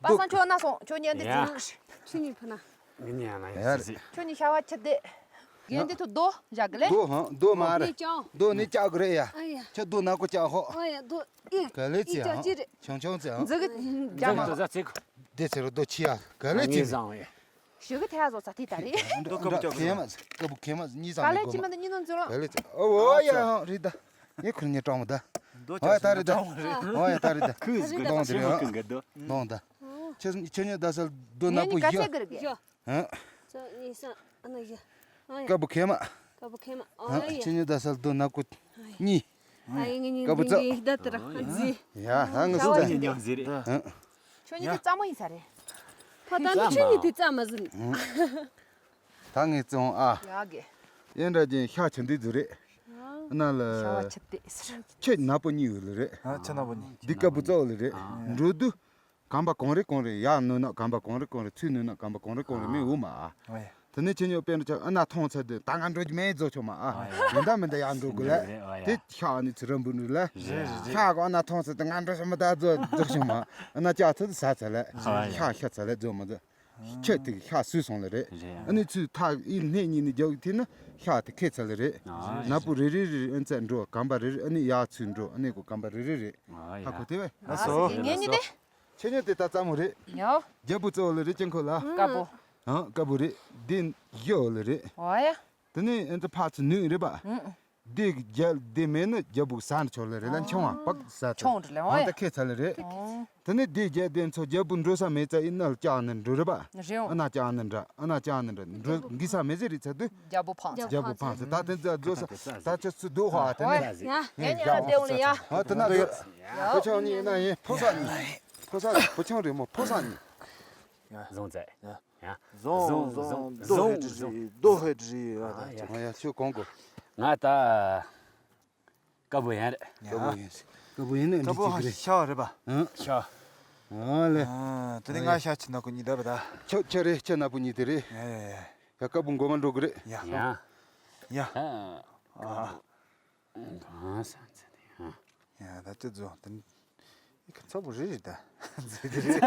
པ་སངས་ཁྱོད་ན་སོང་ཁྱོད་གཉིས་འདི་རྩེ། ཆུ་གཉིས་ཕུ་ན། ངེད་གཉིས་ཡང་ན་ཡ་ཡ་སི་སི། ཁྱོད་གཉིས་ཤ་བ་ཆུ་དེ། རྒན་འདི་ཐུ་རྡོ་བཞག་གི་ལེ། རྡོ་ཧང་རྡོ་མ་རེད། རྡོ་ནི་ལྕགས་གི་རེད་ཡ། ཨ་ཡ། ཁྱོད་རྡོ་ནག་པོ་ལྕགས་ཧོ། ཨ་ཡ་རྡོ་ཨི། ག་ལེ་ཨི་ཙི་ལྕགས་ཧང་ཅི་རེད། ཆུང་ཆུང་ཙི་ཧང་། འཛི་གི་རྒྱ་མ། རྡོ་ཟ་ཙི་གུ། དེ་ཚེ་རུ་རྡོ་ཆི་ཡ་ག་ལེ་ཙི། ངེས་བཟང་བས། ཞུ་གི་ཐལ་བཟོ་ས་ཐི་ད་རེད། འགྲོ་སྐབས་ཀྱི་གེ་མ་སྐབས་གེ་མ་གཉིས་ཙམ་ག་ལེ་ལས་ཅི་མ་འདི་གཉིས་ནང་འཛུལ་ལོ། ག་ལེ་ཙི་ཨོ་ཨོ་ཡ་ཧང་རེད་ད། ངས་ཁུར་ཉེ་གྲོང་མོ་ད། ཨོ་ཡ་ད་རེད་ད། ཨོ་ཡ་ད་རེད་ད། ཁུས་གདོང་དེ་རེད་ཨ། གདོང་ད། ཆེ་ཆེ་ཉོ་ད་སལ་རྡོ་ནག་པོ་ཡ། ཧ། ཙོ་ཉི་ས་ཨ་ན་ཡ། ཨ་ཡ། ཀ་བུ་ཁེ་མ། ཀ་བུ་ཁེ་མ། ཨ་ཡ། ཆེ་ཉོ་ད་སལ་རྡོ་ནག་པོ་གཉིས། ཨ་ཡ་ངི་ཉི་ཀ་བུ་ཙོ། ད་དེ་ར་ཨ་ཛི། ཡ་ཧ་ངི་སུ་ད། ཉི་ཉང་ཟེར་རེད། ཁྱོད་ཉིད་དེ་གཙང་མ་ཡིན་ས་རེད། ཕ་ད་ནི་ཁྱོད་ཉིད་དེ་གཙང་མ་ཟིན། ད་ངས་བཙོང་ཨ། ཡ་གི། ཡིན་འདྲ་ཅན་ཤ་ཆེ་འདི་ཚོ་རེད། ཨ། ན་ལ། ཤ་བ་ཆེ་དེ་ཟེར། ཁྱེད་ནག་པོ་གཉིས་ཡོད་ལ་རེད། ཨ་ཁྱེད་ནག་པོ་གཉིས། འདི་དཀར་པོ་གཙོ་བོ་ལ་རེད། ཨ། འགྲོ་དུས། གམ་པ་གང་རེ་གང་རེ་ཡར་ནུར་ན་གམ་པ་གང་རེ་གང་རེ་ཚུར་ནུར་ན་གམ་པ་གང་རེ་གང་རེ་མི་འོ་མ་ཨ། ཨ་ཡ། དེ་ནས་ཁྱེད་ཉོ་པས་འགྲོ་ཆ་ཨ་ན་མཐོང་ཚར་དུས་ད་ང་འགྲོ་རྒྱུ་མེད་རྫོགས་ཆོག་མ་ཨ། ཨ་ཡ། ཡིན་ད་མིན་ད་ཡར་འགྲོ་དགོས་ལ། རེད་རེད་རེད། དེ་ཤ་ཨ་ནི་ཚུར་རམ་བུ་ནུར་ལ། རེད་རེད་རེད། ཤ་གོ་ཨ་ན་མཐོང་ཚར་དུས་ང་འགྲོ་ཆོག་མ་ད་རྫོགས་རྫོགས་ཆོག་མ་ཨ་ན་ལྕགས་ཚུར་དུ་ཟ་ཚར་ལ། ཨ་ཡ། ཤ་ཤ་ཚར་ལ་རྫོགས་མ་རྫོགས། ཁྱེད་དེ་ཤ་སུས་སོང་ལ་རེད། རེད། ཨ་ནི་ཚུར་ཐག་ཨི་སྣེ་གཉིས་ནས་རྒྱབ་ཐེ་ན་ཤ་དེ་ཁེ་ཚ་ལ་རེད། ཨ་ནག་པོ་རེ་རེ་རེ་ཨ་ནི་ཚ་འགྲོ་གམ་པ་རེ་རེ་ཨ་ནི་ཡར་ཚུར་འགྲོ་ཨ་ནི་གོ་གམ་པ་རེ་རེ་རེད། ཨ་ཡ། ཧ་གོ་དེ་བས། ཨ་སོ། ངེད་གཉིས་དེ། ཁྱེད་གཉིས་དེ་ད་ཙམ་མོ་རེད། ཡོ། རྒྱལ་པོ་གཙོ་བོ་ལ་རེད་ཅན་ཁོ་ལ། དཀར་པོ། ཧང་དཀར་པོ་རེད། དེ་ཡོ་ལ་རེད། ཨོ་ཡ། དེ་ནས་ཨ་ནི་ཕར་ཚུར་ནུས་རེད་པ། ཨུ། དེ་རྒྱལ་དེ་མེད་ན་རྒྱལ་པོ་ཟ་ཆོག་ལ་རེད་ལ་འཆང་བ་པག་ཟ་ཆོག་འཆང་རེད་ལ་ཨོ་ཡ། ད་ཁེ་ཚ་ལ་རེད། ཨོ། དེ་ནས་དེ་རྒྱལ་དེ་ཚོ་རྒྱལ་པོ་འགྲོ་ས་མེད་ཙ་ཨི་ན་ལ་ལྕགས་ནི་འགྲོ་རེད་པ། རེད། ཨ་ན་ལྕགས་ནི་འདྲ་ཨ་ན་ལྕགས་ནི་འདྲ་འགྲོ་འགི་ས་མེད་ཟེར་རེད་ཚ་དུས། རྒྱལ་པོ་འཕངས་ཚ། རྒྱལ་པོ་འཕངས་ཚ་ད་དེ་ཚ་རྫོགས་ས་ད་ཆ་ཚུར་སྡོད་ཧ་དེ་ནས། ཡ་ཡ་ཡ་ཡ་ཡ་ཡ་ཡ། ཨ་དེ་ན་འགྲོ་ཨ་དེ་ཡོང་ལ་ཡ། ཕོ་ཆང་གཉིས་ཡིན་ན་ཡིན་ཕོ་ས་གཉིས། ཕོ་ས་ཕོ་ཆང་རེད་མོ་ཕོ་ས་གཉིས། བཟུང་ཚེ། ཡ། བཟུང་བཟུང་བཟུང་། རྡོ་ཧེ་ཏྲི་རི་རྡོ་ཧེ་ཏྲི་རི། ཨ་ཡ། ཁྱོད་གོང་གོ། ང་ད། ཀ་བུ་ཡན་རེད། ཀ་བུ་ཡན། ཀ་བུ་ཡན་ནི་ཀ་བུ་འདི་ཤ་བ་རེད་པ། ཨང་། ཤ། ཨ་ལེ། ཨ་དེ་ནི་ང་ཤ་ཆི་ན་ཀུ་གཉིས་ད་པ་ད། ཁྱོད་ཁྱོད་རེད་ཁྱོད་ན་པུ་གཉིས་དེ་རེད། ཡ་ཡ་ཡ། ཡ་ཀ་བུ་མགོ་མ་འགྲོ་གི་རེད། ཡ། ཡ། ཡ། ཨ། ཨ་ས་ཚ་དེ་ཡ། ཡ་ད་ཅི་ཛོ་དེ་ནི། ཁ་ཚ་པོ་རེད་རེད་ད། ཚ་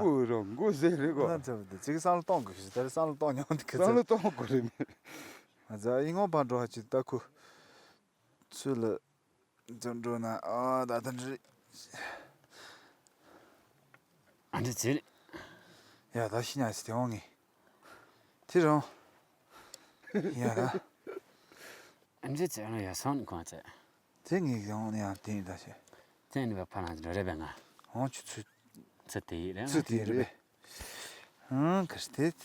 པོ་རང་མགོ་ཟེར་རེད་གོ། ང་ཚ་པོ་དེ་ཅིག་བསམ་བློ་གཏོང་དགོས་ཞེས་ད་བསམ་བློ་གཏོང་མྱོང་དེ་ཁ་ཚ། བསམ་བློ་གཏོང་དགོས་རེད་མེད། ང་ཚ་ཨི་ངོ་བ་འགྲོ་ཧ་ཅི་ད་ཁུ། ཚུལ་ལ། འཛོམས་འགྲོ་ན་ཨ་ད་ད་འདྲི། ཨ་འདྲི་ཚེ་རེད། ཡ་ད་ཤི་ཉ་སི་དེ་འོང་ངེ། དེ་རང་། ཡ་ད། ཨ་འདྲི་ཚེ་རང་ཡ་སོང་གང་ཚེ། དེ་ངེ་ཡང་ནི་ཡང་དེ་ཡིན་ད་ཤེ། དེ་ནི་བ་ཕ་ན་འདྲ་རེད་པས་ང་། འོང་ཆུ་ཚུལ། ཚུལ་དེ་ཡིན་རེད། ཚུལ་དེ་ཡིན་རེད་པས། ཨང་གར་དེ་དེ་རེད།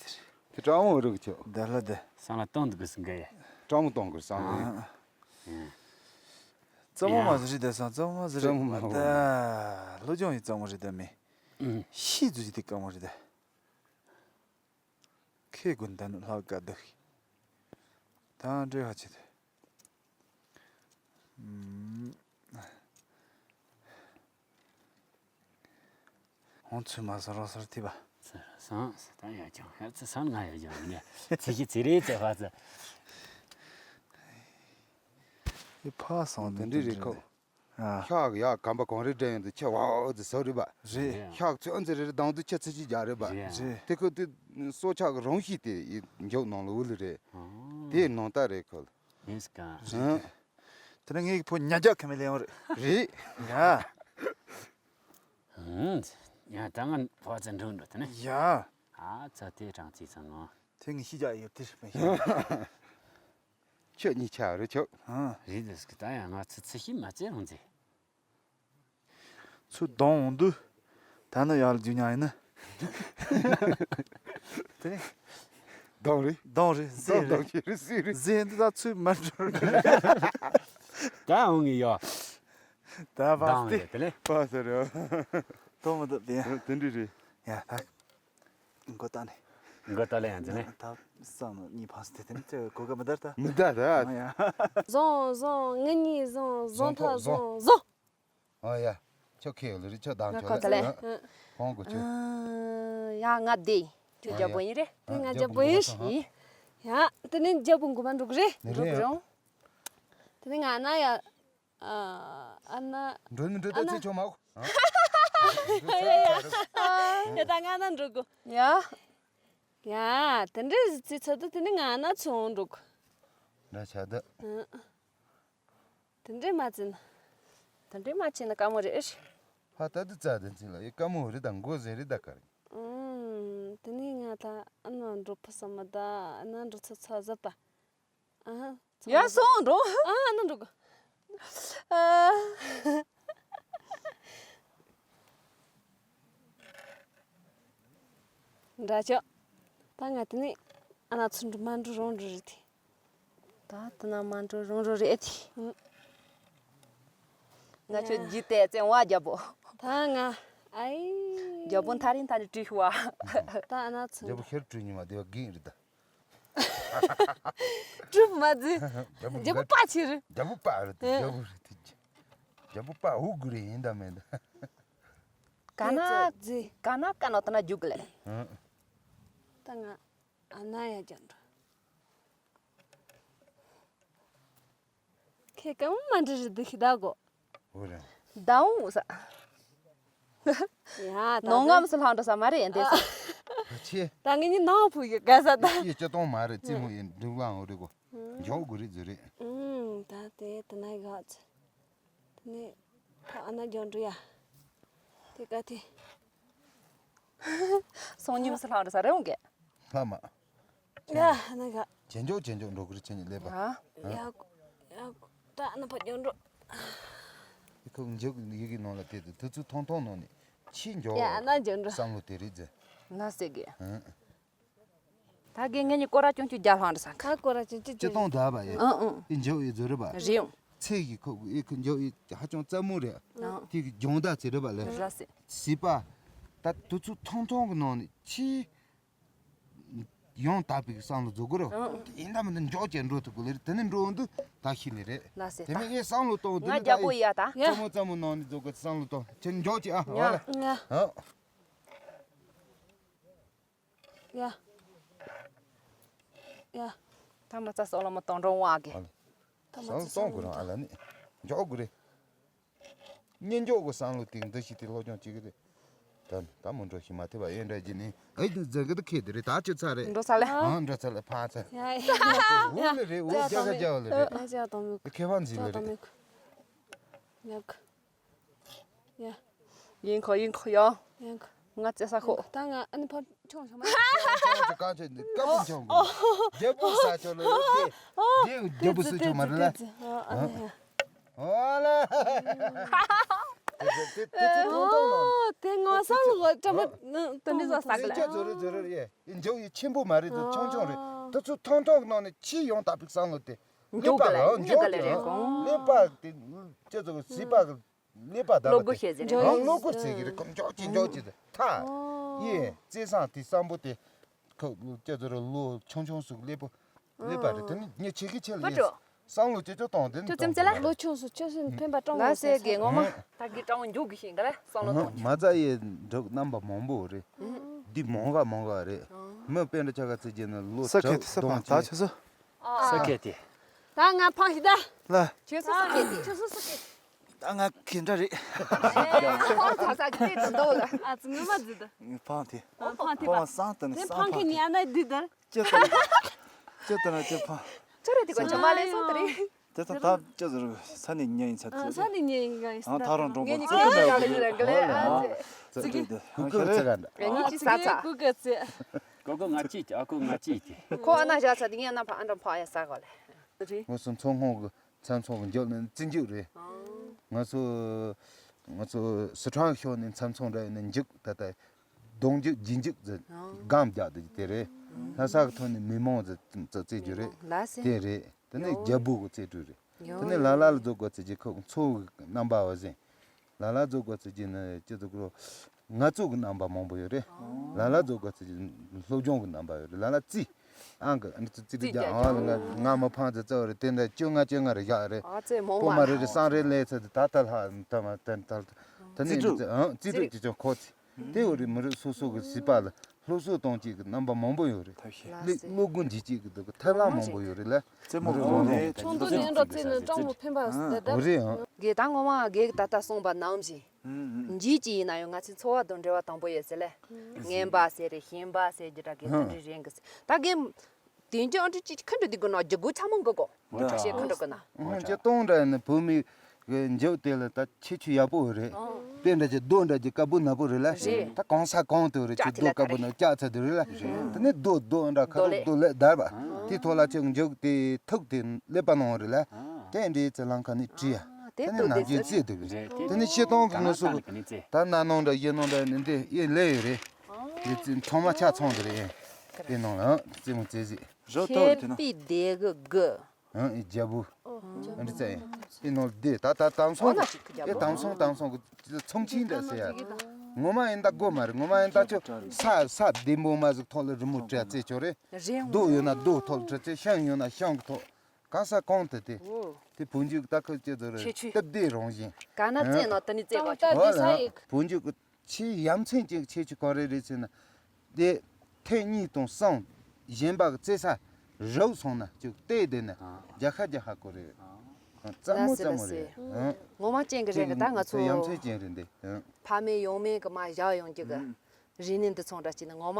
དེ་སྤྲང་བོ་རིག་ཆོག་ད་ལ་དེ། སང་ལ་གཏོང་འདུག་གི་སིང་ག་ཡ། སྤྲང་བོ་གཏོང་དགོས་སང་ལ། ཨང་། རྩ་མོ་མ་ཟི་རི་དེ་སང་རྩ་མོ་མ་ཟི་རི། རྩ་མོ་མ་ད་ལོ་ལྗོངས་ཡི་རྩ་མོ་རི་དེ་མེ། ཤི་ཛུ་ཡི་དེ་ཀ་མོ་རི་དེ། ཁེ་དགོན་ད་ནུ་ལྷག་ག་དུ་ཤི། ད་འདྲེ་ཧ་ཆེ་དེ། ཨུམ། ཧོང་ཚུལ་མ་སོ་རོ་སོར་ཐི་བ། སོང་ད་ཡ་ཅང་ཧ་ཚི་སང་ང་ཡ་ཅང་ནི་ཚི་ཤི་ཚི་རེ་ཚེ་ཧ་ཚི། ཨི་ཕ་སང་དེ་འདྲི་རེ་ཁོ། ཤག་ཡག་གམ་པ་གང་རེ་འདྲེན་ཡོང་དུ་ཁྱི་བ་འོ་ཙི་སོ་རེ་བ། རེད། ཤག་ཚོན་ཙི་རེ་རེ་དང་དུ་ཁྱི་ཚི་ཅི་རྒྱ་རེ་བ། རེད། དེ་ཁོ་དེ་སོ་ཆག་རང་ཤི་དེ་མཇུག་ནང་ལ་འུ་ལུ་རེད། དེ་ནང་ད་རེད་ཁོ་ལ། ཡིན་སྐ། ཧང་། དེ་ནས་ངའི་ཕོ་ཉ་རྒྱ་ཁ་མེ་ལེ་ཡོང་རེད། རེད། ཡ། ཧང་། ཡ་ད་ང་ཕོ་ཚ་འགྲོ་འགྲོ་དེ་ནས། ཡ། ཨ་ཚ་དེ་གྲང་ཚིག་ཚ་ནོ། དེ་ངས་ཤི་རྒྱ་ཡོད་དེ་རེད་མི་ཤེས། ཁྱོད་གཉིས་ཆ་རེ་ཆོག་ཧང་། རེད་འདུག་སྐ་ད་ཡ་ང་ཚི་ཚི་ཤི་མ་ཚེ་རང་ཚེ། ཚུར་གདོང་འོང་དུས། ད་ནི་ཡར་རྒྱུ་ཉག་ཡིན་ན། དེ་ནས། གདོང་རེད། གདོང་རེད། ཟེ་གདོང་རེད། གདོང་ཁྱེར་རེད། ཟེ་རེད། ཟེ་འདི་ད་ཚུར་མར་འགྲོ་རེད། ད་འོང་ངེ་ཡོ། ད་བ་གདོང་སྟེ། རེད་དེ་ལས། བ་ཟེར་རེད། གདོང་མི་འདུག་དེ། དེ་འདྲ་རེད། ཡ་ད། མགོ་ཏག་ནས། མགོ་ཏག་ལས་ཡང་ཟེར་ནས། ད་བསམ་ནི་གཉིས་ཕངས་ཏེ་དེ་ནི་ཚེ་གོ་ག་མི་དར་ད། མི་དར་ད། ཨ་ཡ། བཟང་བཟང་ངེད་གཉིས་བཟང་བཟང་ཐག་བཟང་བཟང་། ཨ་ཡ། ཁྱོད་ཁེ་ཡོད་ལེ་རེད། ཁྱོད་དང་ཁྱོད་ལེ། ཁོང་གོ་ཁྱོད། ཡ་ང་བདེ། ཁྱོད་རྒྱལ་པོ་ཡིན་རེད། དེ་ང་རྒྱལ་པོ་ཡིན་ཧྲི། ཡ་དེ་ནས་རྒྱལ་པོ་མགོ་མ་འགྲོ་གི་རེད། འགྲོ་གི་རེད། དེ་ནས་ང་ན་ཡ། ཨ་ན། འགྲོ་ནི་འགྲོ་ད་ཚེ་ཆོག་མ་གོ། ཡ་ད་ང་ན་འགྲོ་གོ། ཡ། ཡ་དེ་འདྲས་ཚེ་ཚ་ད་དེ་ནས་ང་ན་ཚོང་འགྲོ་གོ། འདྲ་ཆགས་ད། དེ་འདྲས་མ་བྱིན། དེ་འདྲས་མ་བྱིན་ན་དཀའ་མོ་རེད། ཕ་ད་དུ་རྩ་དེ་ཚིག་ལ་ཡི་དཀའ་མོ་རེད་ད་མགོ་ཟེར་རེད་ད་གར། ཨུམ། དེ་ནས་ང་ད་ཨ་ན་འགྲོ་ཕོ་ས་མ་ད་ཨ་ན་འགྲོ་ཚ་ཚ་ཟ་ད། ཨ། ཡ་སོང་འགྲོ། ཨ་ན་འགྲོ་གོ། ཨ། འདྲ་ཆོག་ད་ང་དེ་ནས་ཨ་ན་ཚུར་འགྲོ་མ་འགྲོ་རང་འགྲོ་རེད་དེ། ད་དེ་ན་མ་འགྲོ་རང་འགྲོ་རེད་དེ། ཨུ། ང་ཁྱོད་རྒྱུད་དེ་བཙན་བ་རྒྱལ་པོ། ད་ང་ཨའི། རྒྱལ་པོ་མཐའ་རིང་མཐའ་རིང་བྲིས་ཤུ་བ། ད་ཨ་ན་ཚུར་རྒྱལ་པོ་འགྲོ། ཁྱེར་བྲིས་ཉི་མ་དེ་བ་གིན་རེད་ད། གྲུབ་མ་རྫི། རྒྱལ་པོ་རྒྱལ་པོ་པ་ཆེ་རེད། རྒྱལ་པོ་པ་རེད་དེ། ཨེ། རྒྱལ་པོ་རེད་དེ། རྒྱལ་པོ་པ་འུ་གུ་རེ་ཡིན་ད་མེད་ད། ག་ན་རྫི། ག་ན་ག་ན་ད་ན་རྒྱུག་གི་ལེ། ཨང་། ད་ང་ཨ་ན་ཡ་རྒྱ་འགྲོ། ཁེ་གང་མ་འདྲི་རི་འདི་ཤི་ད་གོ། འོ་རེད། ད་འོང་ས། ཡ་ད་ནོ་ང་མི་སུ་ལྷང་འགྲོ་ས་མ་རེད་འདི་ས། ཆེ། ད་ངེད་གཉིས་ནང་ཕུག་གི་ག་ས་ད། ཡི་ཅི་གཏོང་མ་རེད། རྩེད་མོ་ཡིན་འདུག་ལང་འོ་རེད་གོ། འཇོག་དགོས་རེད་ཟེར་རེད། ཨུམ་ད་དེ་དེ་ན་ག་ཚ། དེ་ནས་ད་ཨ་ན་རྒྱ་འགྲོ་ཡ། དེ་ག་དེ། སང་ཉིན་སུ་ལྷང་འགྲོ་ས་རེད་འོང་གི། ལྷ་མ། ཡ་ཧ་ན་ག་ཇེ་མགྱོགས་ཇེ་མགྱོགས་འགྲོ་གི་རེད། ཁྱེད་གཉིས་ཀླད་པ། ཡ། ཡ། ད་ཨ་ན་ཕ་རྒྱག་འགྲོ། ཁོ་མགྱོགས་ཡི་གེ་ནང་ལ་དེ་དུས་དུས་ཚོད་ཐུང་ཐུང་ནང་ནས་ཕྱིས་མགྱོགས། ཡ་ཨ་ན་རྒྱག་འགྲོ། བསམ་བློ་དེ་རེད་ཟེར། ང་ཟེར་གི། ཧུང་། ད་གི་ངེད་གཉིས་སྐོར་ར་ཅུང་ཅུང་རྒྱག་ལྷང་འགྲོ་ས་ཁ། ཁ་སྐོར་ར་ཅུང་ཅུང་ཅུང་། སྟོང་ད་བ་ཡ། ཨང་ཨང་། ཨི་མགྱོགས་ཡི་ཟེར་རེད་པ། རེད་ཨང་། ཚེ་གི་ཁོ་ཨི་ཁོ་མགྱོགས་ཡི་ཧ་ཅང་རྩ་མོ་རེད། ཨང་། དེ་གི་སྦྱོང་བརྡར་ཟེར་རེད་པ་ལེ། ར་སེ། སྲིད་པ། ད་དུས་ཚོད་ཐུང་ཐུང་གི་ནང་ནས་ཕྱིས། ཡང་དག་པའི་བསམ་བློ་འཛུགས་དགོས་རེད། ཡིན་ད་མིན་ད་མགྱོགས་ཀྱང་འགྲོ་ཐུབ་དགོས་ལེ་རེད། དེ་ནི་འགྲོ་འོང་དུས་ད་ཤི་ནི་རེད། ལ་སེ་དེ་མིན་ངས་བསམ་བློ་གཏོང་དུས་ང་ནི་རྒྱལ་པོ་ཡ་ད། རྩེད་མོ་རྩེད་མོ་ནང་ནས་འཛུགས་དགོས་བསམ་བློ་གཏོང་། ཁྱེད་མགྱོགས་ཀྱི་ཨ་ཧོ་ལེ། ཡ། ཨ། ཡ། ཡ། ད་མ་རྩ་སོགས་ལ་མ་གཏོང་འགྲོ་བ་གི། ཨ་ལེ། ད་མ་བསམ་བློ་རྩ་གཏོང་དགོས་རང་ཨ་ལ་ནི་མགྱོགས་དགོས་རེད། གཉེན་སྐྱོང་གི་བསམ་བློ་དེ་འདི་ཞིག་དེ་སློབ་སྦྱོང་བྱེད་ཀྱི་རེད། ད་ད་མི་འགྲོ་ཞིག་མ་ཐེབས་པ་ཨེ་འདྲ་བྱས་ནས་ཨེ་འཛིན་གི་འདུག་ཁེལ་དེ་རེད། ད་ཅི་ཚ་རེད། འགྲོ་ས་ལེ། ཨང་འགྲོ་ས་ལེ་ཕ་ཚ། ཡ་ཡ། འུ་ལེ་རེད། འུ་རྒྱ་ས་རྒྱ་བ་ལེ་རེད། ཡ་ཅག་དང་མི་ཁེ་ཕན་ཟིག་ལེ་རེད། ཡག་ཡ། ཡིན་ཁོ་ཡིན་ཁོ་ཡོ། ཡིན་ཁོ། ང་བཙལ་ས་ཁོ། ད་ང་ཨ་ནི་ཕར་མཆོང་བྱུང་མ། ཆོང་ཆོང་གང་ཆོ་ནི་ཀ་པུ་མཆོང་གི། རྒྱལ་པོ་ས་ཆོ་ལ་རེད་དེ། རྒྱལ་པོ་ས་ཆོ་མ་རེད་ལ། ཨ་ནི་ཡ། ཨོ་ལ། དེ་དེ་དེ་ཐོང་ཐོང་ལ། ཨོ་དེ་ང་ས་ལ་བྲ་མ་དེ་འདྲ་ཟ་ས་གི་ལ། ཅི་ཟོ་རེ་ཟོ་རེ་ཡེ། འཇོག་ཡེ་ཆེན་པོ་མ་རེད་དོ། ཆུང་ཆུང་རེད། དེ་ཚོ་ཐོང་ཐོང་ནང་ནས་ཆེས་ཡང་དག་པའི་བསམ་བློ་དེ། འཇོག་གི་ལ་འཇོག་གི་ལ་རེད་གོ། ཀླད་པ་དེ་ཅི་ཟོ་གི་སྲིད་པ་གི་ཀླད་པ་བདག་པོ་དེ། བློ་སྒོ་ཤེས་ཟེར་རེད། ཨང་བློ་སྒོ་ཟེར་གི་རེད་ཁོ། འཇོག་ཅི་འཇོག་ཅི་ཟེར་ཐ། ཡེ་བརྩེ་སེམས་དེ་བསམ་པོ་དེ། ཁོ་ཅི་ཟོ་རེ་ལོ་ཆུང་ཆུང་སུ་ཀླད་པ། སླེབས་པ་རེད། དེ་ནི་ཉི་ཆེ་གི་ཆེ་ལ་ཡིན། བསམ་བློ་ཅོ་ཅོ་གཏོང་དེ་ནི། ཁྱོད་ཙམ་ཙེ་ལ། ལོ་ཆུང་སུ་ཁྱོད་སུན་ཕན་པ་སྤྲང་བོ་ལ་སེ་གེ་ངོ་མ། ད་གི་སྤྲང་བོ་མཇུག་གི་ཤིང་ག་ལ་བསམ་བློ་གཏོང་། མ་རྩ་ཡི་འབྲོག་རྣམ་པ་མང་པོ་རེད། འདི་མང་ག་མང་ག་རེད། མི་དཔེ་འདྲ་ཆ་ག་ཚེ་རྗེས་ནི་ལོ་ས་ཁེ་དྲུག་ས་སྟོང་ཕང་ད་ཆེ། ཆུ་སོ། ས་ཁེ་དེ། ད་ང་ཕང་ཞིག་ད། ལ། ཁྱོད་སུ་སུ་ཁེ་དེ་ཁྱོད་སུ་སུ་ཁེ། ད་ང་ཁེ་འདྲ་རེད། ཨེ་ཕང་ཚ་ཚ་གི་དེ་དུ་འདོག་ལ། ཨ་ཙི་ངོ་མ་ཟིག་ད། ཕང་དེ། ཨ་ཕང་དེ་པ། ཕང་སང་དུ་ནི་དེ་སང་ཕང་ཁེ་ཕང་ནི་ཨ་ན་འདི་ད། ཅི་ལྟར་ཅི་ལྟར་ན་ཅི་ཕ། ཅི་རེད་དེ་གོ་ཅི་མ་ལས་སོང་དེ་རེད། དེ་ད་ད་ཅི་ཟེར་ས་ནས་ཉན་ཡིན་ས་དེ། ས་ནས་ཉན་ཡིན་ག་ཡིན་ས། ཨང་ཐག་རང་འགྲོ་ངེད་གི་གཉིས་ཚིག་ཀྱི་ཡག་ལ་ཡིན་ར་ག་ལེ་ཨ་ཙི། ཙི་ཙི་ཙི། གུ་གུ་ཙི་ག་འདྲ། ངེད་གཉིས་ཀྱི་ས་ཚ། གུ་གུ་ཙི། གོ་གོ་ང་ཅི་ཨ་ཁུ་ང་ཅི་ཅི། ཁོ་ཨ་ན་བཞག་ཚ་དེ་ངས་ཨ་ན་ཕ་ཨ་འདྲ་ཕ་ཡ་ས་ག་ལེ། རེད། ངོ་སོ་མཚོ་སྔོན་གི་མཚམས་མཚོ་གི་མཇུག་ནི་བཙན་འཇུག་རེད། ང་ཚོ་ང་ཚོ་སི་ཁྲོན་ཤོར་ནས་མཚམས་མཚོ་འདྲ་ཡིན་ན་མཇུག་ད་ལྟ། གདོང་རྒྱུག་རྗེས་འཇུག་ཟེར། སྒམ་རྒྱག་དེ་དེ་རེད། ལྷ་ས་གི་ཐོག་ནས་མི་མང་ཟེར་ཙམ་རྩེ་རྒྱུ་རེད། ལ་སེ། དེ་རེད། དེ་ནས་ཡོ། རྒྱལ་པོ་གི་རྩེ་དྲུག་རེད། ཡོ། དེ་ནས་ལ་ལ་ལ་རྫོགས་དགོས་ཚེ་རྗེས་ཁོ་མཚོ་གི་རྣམ་པ་བ་ཟིན། ལ་ལ་རྫོགས་དགོས་ཚེ་རྗེས་ནས་ཅི་ཟེར་གོ། ང་ཚོ་གི་རྣམ་པ་མང་པོ་ཡོད་རེད། ལ་ལ་རྫོགས་དགོས་ཚེ་རྗེས་སློབ་སྦྱོང་གི་རྣམ་པ་ཡོད་རེད། ལ་ལ་རྩིས། ཨང་གི་ཨ་ནི་ཙི་ཙི་རི་རྒྱ་ཨང་ལ་ང་ང་མི་ཕང་ཙི་ཙི་བ་རེད། དེ་འདྲ་བཅོ་ལྔ་བཅོ་ལྔ་རེ་བཞག་རེད། ཨ་ཙེ་མོ་པོ་མ་རེ་རེ་སང་རེ་ལས་ཚེ་དེ་ད་ལྟ་ལྷག་ད་མ་ད་ད་ད་ནི་ཙི་ཙི་ཨང་ཙི་རུ་ཅི་ཅོ་ཁོ་ཙི། དེ་བ་རེ་མི་རེ་སོ་སོ་གི་སྲིད་པ་ལ་སློབ་གསོ་གཏོང་བྱེད་ཀྱི་རྣམ་པ་མང་པོ་ཡོད་རེད། ཐབས་ཤེས། སློབ་སློབ་སྒོ་འབྱེད་བྱེད་ཀྱི་འདུག་གི་ཐབས་ལམ་མང་པོ་ཡོད་རེད་ལ། རྩེད་མོ་མི་རེ་གོང་ནས་ཆུང་དུ་ནས་འགྲོ་ཙི་ནས་སྤྲང་མོ་ཕན་པ་ཟེར་ད། འོ་རེད་ཨང་། གེ་ད་ངོ་མ་གེ་ད་ལྟ་གསུངས་པ་ནང་བཞིན། འཇིག་ཅིག་ཡིན་ན་ཡང་ང་ཚོའི་འཚོ་བ་དང་འབྲེལ་བ་དང་པོ་ཡོད་ཟེར་ལེ། ངན་པ་ཟེར་རེད་གཞན་པ་ཟེར་རྒྱུ་འདྲ་གི་དེ་འདྲ་རེད་གི་ཟེར། ད་གི་དེ་འཇོག་འདྲི་ཅིག་ཁ་འདྲ་འདི་གི་ནང་རྒྱུ་གུ་ཚང་མ་འགོ་གོ། ཁ་ཤས་ཁ་འདྲ་གི་ན། ཧུང་ཅི་གཏོང་འདྲ་ཡིན་ན་བུད་མེད་གི་འཇོག་དེ་ལ་ད་ཁྱད་ཆོས་ཡག་པོ་རེད། དེ་འདྲ་ཅིག་རྡོ་འདྲ་ཅིག་དཀར་པོ་ནག་པོ་རེད་ལ། རེད། ད་གང་ས་གང་དུ་རེད་ཅིག་རྡོ་དཀར་པོ་ནག་ལྕགས་ཚ་དུ་རེད་ལ། དེ་ནི་རྡོ་རྡོ་འདྲ་ཁ་རྡོ་ལེ། རྡོ་ལེ་དར་བ། དེ་ཐོག་ལ་ཅིག་འཇོག་དེ་ཐུག་དེ་ཀླད་པ་ནང་རེད་ལ། དེ་འདྲའི་ཚེ་ལང་ཁ་ནི་བྲིས་ཡ། དེ་དེ་ནི་ནམ་རྒྱུན་རྩེ་དུ་རེད། དེ་ནི་ཤེས་སྟོང་གི་ངོ་སོ་གི་ད་ན་ནང་འདྲ་ཡེ་ནང་འདྲ་ནི་འདི་ཡེ་ལེ་ཡོད་རེད། ཡེ་རྩེ་ཚང་མ་ཆ་ཚང་དུ་རེད། དེ་ནང་ལ་རྩེ་མོ་རྩེ་གཟིགས། རོ་ཐོར་དེ་ན། པི་དེ་གི་གི། ཨང་ཨི་རྒྱལ་པོ། འདི་རྩེ་ཡིན། དེ་ནང་འདི་ད་ད་དམ་སྲུང་གི་ཨེ་དམ་སྲུང་དམ་སྲུང་གི་ཚོང་ཆེན་འདྲ་ཟེར་ཡ། ངོ་མ་ཡིན་ད་དགོ་མ་རེད། ངོ་མ་ཡིན་ད་ཆོ་ས་ས་བདེ་མོ་མ་ཟིག་ཐོག་ལ་རི་མོ་བྲིས་རྩེ་ཆོ་རེད། རྡོ་ཡོད་ན་རྡོ་ཐོག་ལ་བྲིས་རྩེ། ཤིང་ཡོད་ན་ཤིང་གི་ཐོག་གང་ས་གང་དུ་དེ། དེ་བོད་འཇུག་ད་ཁོ་ཅེ་ཚོ་རེད། ཁྱད་ཆོས། སྟབས་བདེ་རང་བཞིན། ག་ན་རྩེ་ནོ་ད་ནི་རྩེ་གོ་ཆོ། ཧོ་ལ་བོད་འཇུག་གི་ཆེས་ཡ་མཚན་ཅན་གྱི་ཁྱད་ཆོས་ག་རེ་རེད་ཟེར་ན། དེ་ཐེངས་གཉིས་དང་གསུམ་གཞན་པ་གི་རྩེ་ས་རུབ་སོང་ན་ཅིག་བལྟས་བསྡད་ན་རྒྱ་ཁ་རྒྱ་ཁ་གོ་རེད། རྩ་མོ་ལ་སེ་རྩ་ལ་མོ་སེ། རེད། ངོ་མ་ཅན་གྱི་རེད་གི་ད་ང་ཚོ་ཡ་མཚན་ཅན་རེད་འདི། ཕ་མེས་ཡང་མེས་གི་མ་བཞག་ཡོང་རྒྱུ་གི་རིག་གནས་འདི་ཚོ་འདྲ་ཅིག་ནི་ངོ་མ།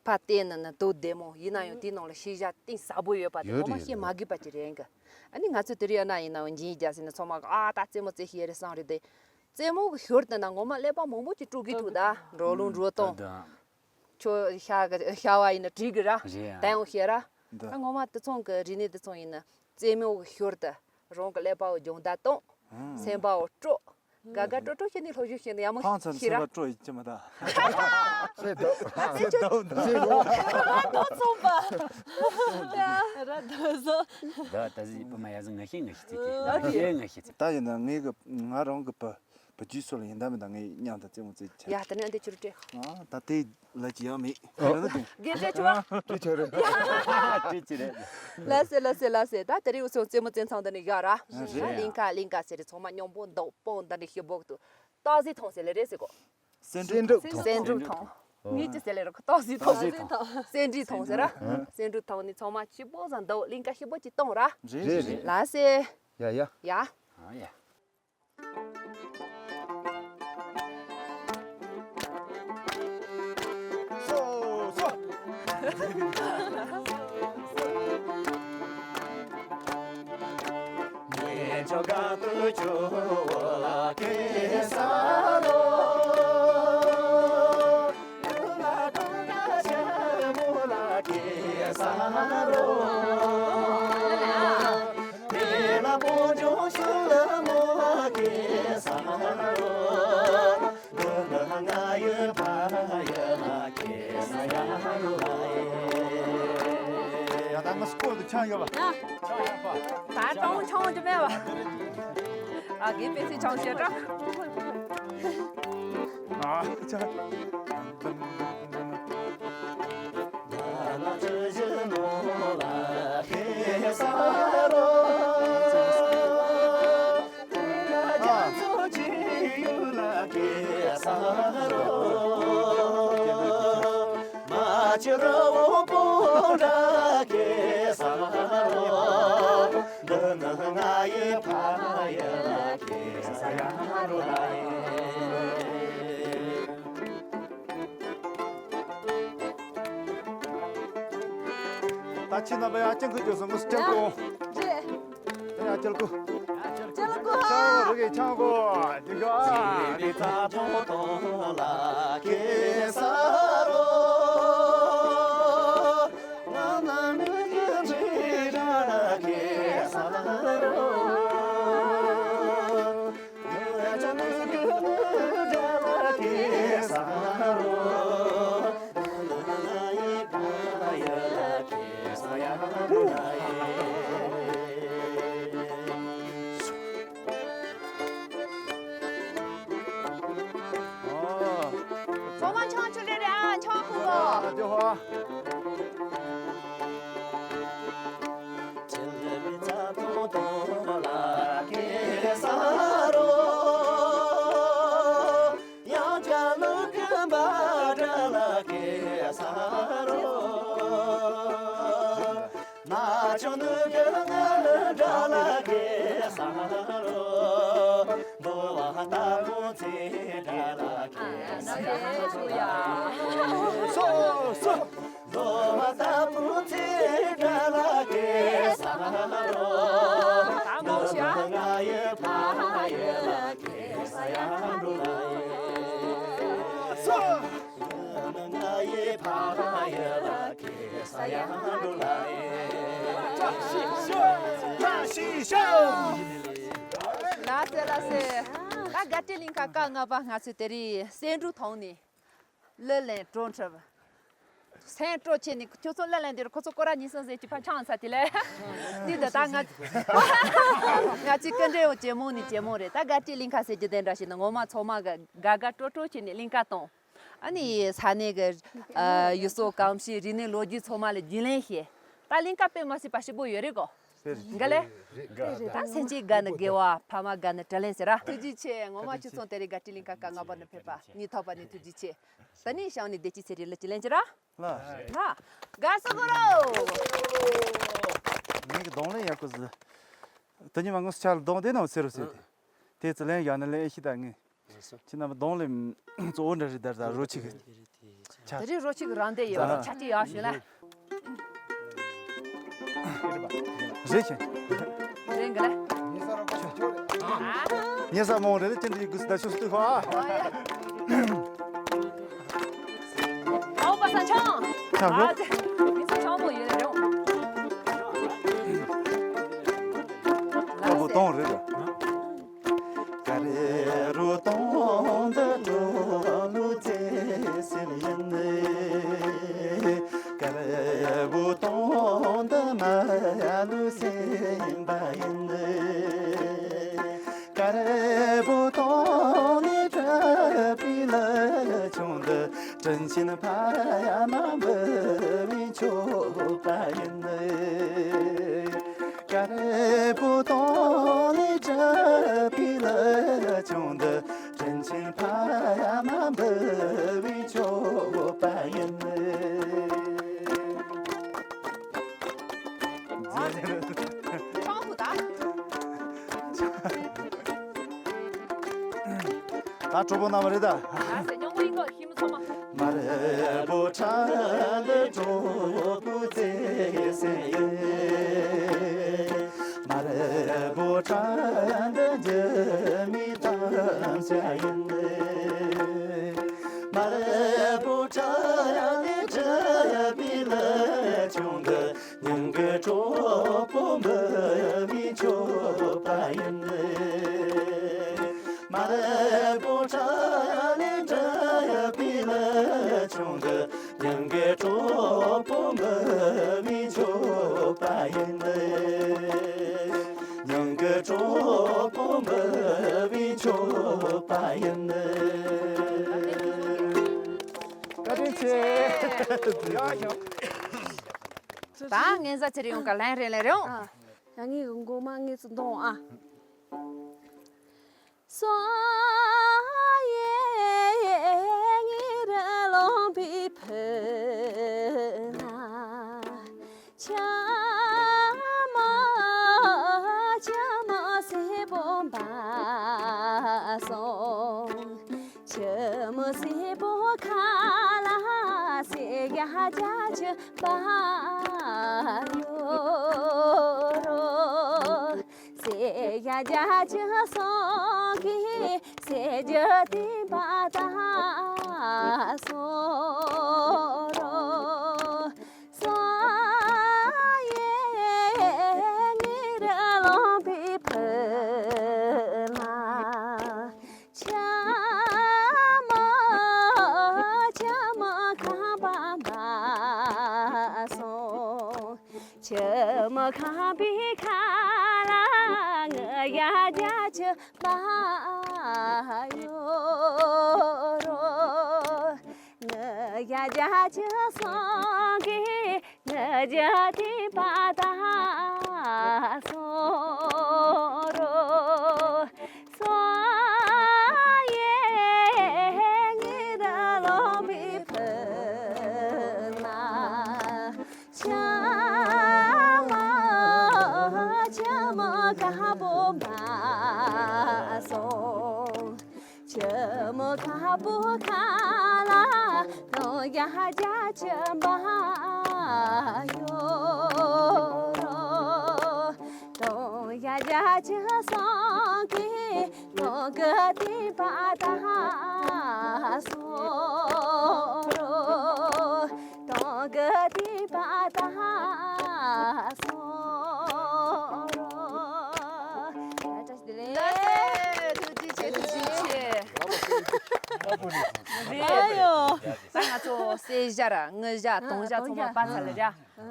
ཕ་བལྟས་ན་ནི་དོ་བདེ་མོ་ཡིན་ན་ཡང་དེའི་ནང་ལ་ཤེས་བྱ་གཏིང་ཟབ་པོ་ཡོད་པ་དེ་ཡོད་ངོ་མ་རེད་ཤེས་མ་དགོས་པ་ཅིག་རེད་གི། ཨ་ནི་ང་ཚོ་དེ་རིང་ཡ་ན་ཡིན་ནའང་འཇིན་རྒྱ་ཟེར་ནས་ཚང་མ་གི་ཨ་ད་རྩེད་མོ་རྩེ་ཤེས་རེད་བསམ་རེད་དེ། རྩེད་མོ་གི་ཞོར་དུ་ན་ངོ་མ་ཀླད་པ་མང་པོ་ཅིག་དཀྲུག་གི་འདུག་ད་འགྲོ་ལུང་འགྲོ་སྟངས། ད་ད། ཁྱོད་ཤ་གི་ཤ་བ་ཡིན་ན་བྲིས་གི་ར། རེད་ཨ། ད་ཡང་ཤེས་ར། ད་ད་ངོ་མ་དེ་ཚོང་གི་རིག་གནས་དེ་ཚོང་ཡིན་ན་རྩེད་མོ་གི་ཞོར་དུ་རང་གི་ཀླད་པ་བོ་སྦྱོང་བརྡར་གཏོང་། སེམས་པ་བོ་སྤྲོ། དགའ་དགའ་སྤྲོ་སྤྲོ་བྱས་ནས་སློབ་སྦྱོང་བྱས་ནས་ཡག་མོ་ཕང་ཚར་ཤེས་ར། སེམས་པ་སྤྲོ་ཡིན་གྱི་མ་ད། སེ་དོ། སེ་དོ་ད། སེ་དོ། ད་ཚོང་པ། ཡ་ར་ད་བཟོ། ད་ད་ཟི་པ་མ་ཡ་ཟི་ང་ཤེས་ང་ཤེས་ཚིག་གི་ང་ཤེས་ང་ཤེས་ཚིག་ད་ཡིན་ན་ངའི་གི་ང་རང་གི་པ་བུ་རྒྱུད་སོགས་ལ་ཡིན་ད་མིན་ད་ངའི་མཉམ་དུ་རྩེད་མོ་རྩེ་ཆ། ཡ་ད་ནི་འདི་ཆུ་རུ་སྤྲད། ཨ་ད་དེ་ལ་ཅི་ཡང་མེད་ཁ་ལ་ན་དེ། དགེ་བཤེས་ཆུ་བ། ཅི་ཆ་རེད། ཅི་ཅི་རེད། ལ་སེ་ལ་སེ་ལ་སེ་ད་དེ་རིང་ཚོ་རྩེད་མོ་རྩེ་ཚང་ད་ནི་ཡ་ར། རེད། གླིང་ཁ་གླིང་ཁ་ཟེར་རེད། ཚང་མ་མཉམ་པོ་འདུག་པོང་ད་ནི་ཤི་བོག་ཏུ་སྟག་གཟིག་ཐོང་ཟེར་ལེ་རེད་ཟེར་གོ། སེ་འབྲུག་སེ་འབྲུག་ཐོང་། སེ་འབྲུག་ཐོང་། ངས་ཅི་ཟེར་ལེ་རོ་སྟག་གཟིག་ཐོང་། སྟག་གཟིག་ཐོང་། སེ་འབྲུག་ཐོང་ཟེར་ར། སེ་འབྲུག་ཐོང་ནི་ཚང་མ་ཤི་བོག་ཟ་འདུག་གླིང་ཁ་ཤི་བོག་ཅིག་ཐོང་ར། རེད་རེད། ལ་སེ། ཡ་ཡ། ཡ། ཨ་ཡ། ཡ་ད་ང་སྐོར་དུ་ཆང་ཡོད་པ། ཡ། ཆང་ཡོད་པ། ད་ཀྲང་ཆང་ཅི་མེད་པ། ཨ་གི་པེ་སི་ཆང་ཤེས་ཀྲང་། ཨ་ཆ། ད་ཁྱེད་རྣམ་པ་ཡང་སྤྱང་ཀི་རྒྱུགས་སོང་། ངས་སྤྱང་ཀི། རེད། ཡང་སྤྱང་ཀི། སྤྱང་ཀི། སྤྱང་ཀི་ཧ། རི་གི་སྤྱང་ཀི། འདི་ག་འདི་ཚ་ཐོང་ཐོང་ལ་ཁེ་ས་རོ། ང་ན་ནི་གི་འདྲི་ར་ལ་ཁེ་ས་རོ། ཚང་མ་ཆང་ཆུ་ལེ་རེད་ཨ། ཆང་ཁུ་གོ། ཨ་ཅོ་ཧོ། སོ་སོ། ལགས་སེ་ལགས་སེ། ད་དགའ་སྤྲོའི་གླིང་ཁ་སྐབས་ལྔ་པ་ང་ཚོས་དེ་རིང་སེ་འབྲུ་ཐོག་ནས། གླུ་ལེན་སྤྲོ་འཁྲབ། སེམས་སྤྲོ་བྱས་ནས་ཁྱོད་ཚོ་གླུ་ལེན་དེར་ཁོ་ཚོ་སྐོར་ར་ཉིན་སང་ཟེར་གྱི་ཕ་ཆང་ས་དེ་ལས། འདི་འདི་ད་ང་ང་ཚོའི་སྐུ་མགྲོན་ཇེ་མང་ནས་ཇེ་མང་རེད། ད་དགའ་སྤྲོའི་གླིང་ཁ་ཟེར་རྒྱུ་དེ་འདྲ་ཞིག་ནི་ངོ་མ་ཚང་མ་གི་དགའ་དགའ་སྤྲོ་སྤྲོ་བྱས་ནས་གླིང་ཁ་བཏང་། ཨ་ནི་ས་གནས་གི་ཨ་ཡུལ་སྲོལ་གོམས་གཤིས་རིག་གནས་ལོ་རྒྱུས་ཚང་མ་ལ་རྒྱུས་ལེན་བྱས། ད་གླིང་ཁ་དཔེ་མ་སྲིད་པ་ཞིག་པོ་ཡོད་རེད་གོ། འགའ་ལས། ད་སེམས་ཅན་དགའ་ནི་དགེ་བ། ཕ་མ་དགའ་ནི་དྲིན་ལན་ཟེར་ར། ཐུགས་རྗེ་ཆེ། ངོ་མ་ཁྱོད་ཚོ་དེ་རིང་དགའ་སྤྲོའི་གླིང་ཁ་སྐབས་ལྔ་པ་ནས་ཕེབས་པ་སྙིང་ཐག་པ་ནས་ཐུགས་རྗེ་ཆེ། ད་ནི་ཞང་ནས་བདེ་སྐྱིད་ཚེ་རིང་ལ་ཅི་ལན་ཅི་ར། ལ། ལ། དགའ་བསུ་གོ་རོ། ངེད་ཀྱི་གདོང་ལེན་ཡག་པོ་ཟིག་དེ་ཉི་མ་ངོ་ཆ་ལ་གདོང་བདེ་ནོ་ཟེར་རོ་ཟེར་ཏེ། དེ་ཚོ་ལན་ཡག་ནི་ལན་ཤི་ད་ངེས། ཁྱེད་རྣམ་པ་གདོང་ལེན་གཙོ་བོ་འདྲ་རེད། ད་ད་རོ་ཆིག་ད་རེས་རོ་ཆིག་རང་བསྡད་ཡོད་པ་ཆ་ཅིག་ཡག་ཤོས་ལ། རེད་ཤིང་། རེད་འགའ་ལ། ཉེ་ས་མོང་རེད། ཅི་འདྲའི་དགོས་སུ་ད་ཆུ་སྟོད་ཧ། ཨའོ་པ་སངས་ཆང་། ཆང་རོ། ཨ་ཙི། ཉེ་ས་ཆང་མོ་ཡོད་རེད། ཨ་བོ་གདོང་རེད། ཀ་རེ་རུ་གདོང་འདི་འགྲོ་ལུ་ཚེ་སེམས་ཡིན། ཀ་རེ་བུ་གདོང་འདི་མ་ཡ་ལུ་སེམས་པ་ཡིན། ཀ་རེ་བུ་གདོང་ནི་གྲུབ་པའི་ལ་ཆུང་འདི། དྲིན་ཆེན་ཕ་ཡ་མ་འབུལ་བའི་མཆོད་པ་ཡིན། ཀ་རེ་བུ་གདོང་ནི་གྲུབ་པའི་ལ་ཆུང་འདི། དྲིན་ཆེན་ཕ་ཡ་མ་འབུལ་བའི་མཆོད་པ་ཡིན། ད་གྲོགས་པོ་རྣམས་རེད་ད། ཨ་ཟེ་སྙོང་པོ་ཡིན་གོ་ཤི་མི་ཚང་མ། མ་རེ་བོ་ཁྲ་ལེ་གྲོགས་པོ་ཚེ་སེ་ཡིན། མ་རེ་བོ་ཁྲ་ལེ་འཇིགས་མེད་ཐམས་ཅད་ཡིན། མ་རེ་བོ་ཁྲ་ལེ་འཇིགས་པའི་ལ་ཆུང་འདི། སྙིང་གི་གྲོགས་པོ་འབུལ་བའི་མཆོད་པ་ཡིན། མ་རེ་བོ་ཁྲ་ལེ་འདྲ་བའི་ལ་ཆུང་འདི། སྙིང་གི་གྲོགས་པོ་འབུལ་བའི་མཆོད་པ་ཡིན། སྙིང་གི་གྲོགས་པོ་འབུལ་བའི་མཆོད་པ་ཡིན། བཀའ་དྲིན་ཆེ། ཡག་ཤོག་ད་ངན་ཟ་ཚེ་རིང་ག་ལན་རེ་ལེན་རེད། ཨ། ཡ་ངའི་མགོ་མ་ངའི་ཚུར་འདོང་ཨ། སོ་ཡེ། ཆུ་མོ་སེར་པོ་ཁ་ལ་སེར་ཡ་རྒྱ་ཆུ་བ་ཡོ་རོ། སེར་ཡ་རྒྱ་ཆུ་སོང་གི་སེར་རྒྱུ་དེ་པ་ད་སོ་རོ། སོ་ཡེ་ངེ་ར་ལོང་པི་ཕུ་ལ། ཆ་མ་ཆ་མ་ཁ་པ་མ་སོང་། ཆུ་མོ་ཁ་པི་ཁ་ལ་ང་ཡ་རྒྱ་ཆུ་བ་ཡོ་རོ། ང་ཡ་རྒྱ་ཆུ་སོང་གི་ང་རྒྱ་དེ་པ་ད་སོ་རོ། སོ་ཡེ་ངེ་ར་ལོང་པི་ཕུ་ན། ཆ་མ་ཆ་མ་ཁ་པོ་མ་སོང་། ཆུ་མོ་ཁ་པོ་ཁ་ལ་དོང་ཡ་རྒྱ་ཆུ་བ་ཡོ་རོ། དོང་ཡ་རྒྱ་ཆུ་སོང་གི་དོང་གི་དེ་པ་ད་སོ་རོ། དོང་གི་དེ་པ་ད་སོ་རོ། བཀྲ་ཤིས་བདེ་ལེགས། ཐུགས་རྗེ་ཆེ། ཐུགས་རྗེ་ཆེ། རེད། ཨ་ཡོ། ད་ང་ཚོ་སེར་ཞ་ར་དངུལ་ཞ་དོང་ཞ་ཚང་མ་པ་ཚ་ལ་ར།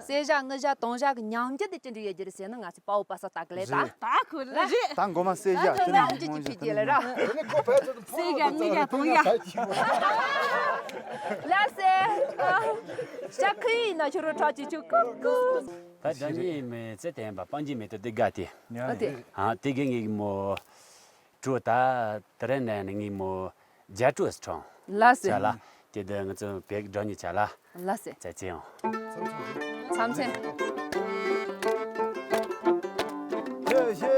སེར་ཞ་དངུལ་ཞ་དོང་ཞ་གི་ཉམས་འགྱུར་དེ་ཅི་འདྲ་ཡོད་རྒྱུ་རེད་ཟེར་ན། ང་ཚོས་དཔའ་བོ་པ་སངས་ལྟ་གི་ལས་ད། རེད། ད་གོ་མ་སེར་ཞ་ད་དེ་ཉམས་འགྱུར་གྱི་ཕྱི་རྒྱལ་ལ་ར། སེར་ཞ་དངུལ་ཞ་དོང་ཞ། ལགས་སེ། ཞ་ཁུ་ཡིན་ན་ཁྱོད་རོ་ཁྲག་ཅིག་ཆུ་ཀུ་ཀུ། ད་དགྲ་གཉེན་མེད་ཚེ་བརྟན་པ། སྤང་གྱིས་མེ་ཏོག་འདི་དགའ་སྟེ། ཨ་དེ། ཨ་དེ་གི་ངའི་མོ། གྲོ་ད་དེ་རིང་ནས་ནི་ངའི་མོ་རྒྱ་གྲོ་ཨེ་ཁྲོང་། ལགས་སེ། ལ་དེ་དེ་ང་ཚོ་བེག་སྒྲོན་ཉི་ཆ་ལ། ལགས་སེ། ཙེ་ཙེ་ཡང་། མཚམས་མཚན། ཡེ་ཡེ།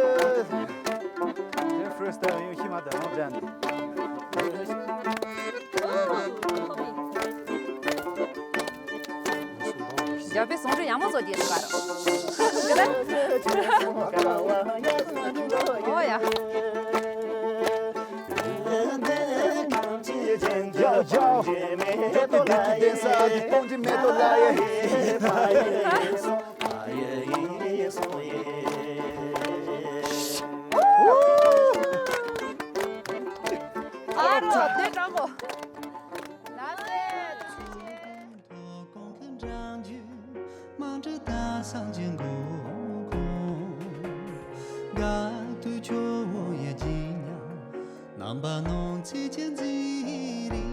ཡེ་first time ཡོང་ཤི་མ་ད་ཡོང་ཅན། རྒྱལ་པོའི་གསུང་སྒྲོས་ཡག་མོ་བཟོ་རྒྱུ་ཡིན་པ་རེད། ཨོ་ཡ། ཨ་རོ་དེ་དྲང་པོ། ལགས་སེ། ཐུགས་རྗེ་ཆེ། ཐོག་གོང་གི་འགྲམ་རྒྱུད་མ་འདྲི་ད་སངས་རྒྱས་མགོན་ཁོང་། དགའ་སྟོན་ཆུ་བོ་ཡི་རྗེས་ཉམས་རྣམ་པ་སྣང་ཚེ་གཅིག་མཛེས་རིག།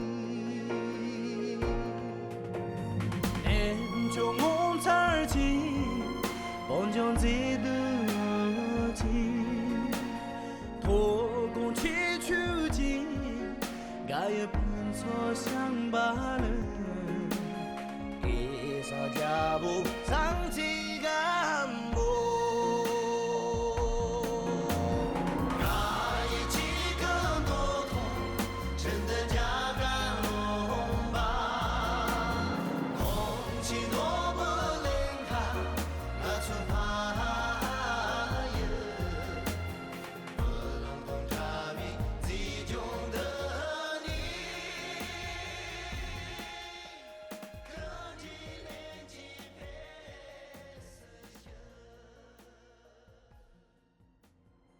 ཨེ་ཆུ་ངོ་མཚར་ཆེ། བོད་ལྗོངས་མཛེས་སྡུག་ཆེ། ཐོག་གོང་ཆེ་ཆུ་ཆེ། དགའ་ཡི་ཕུན་ཚོགས་ཤང་བ་ལུ། ཨེ་ས་རྒྱལ་པོ་སངས་རྒྱས།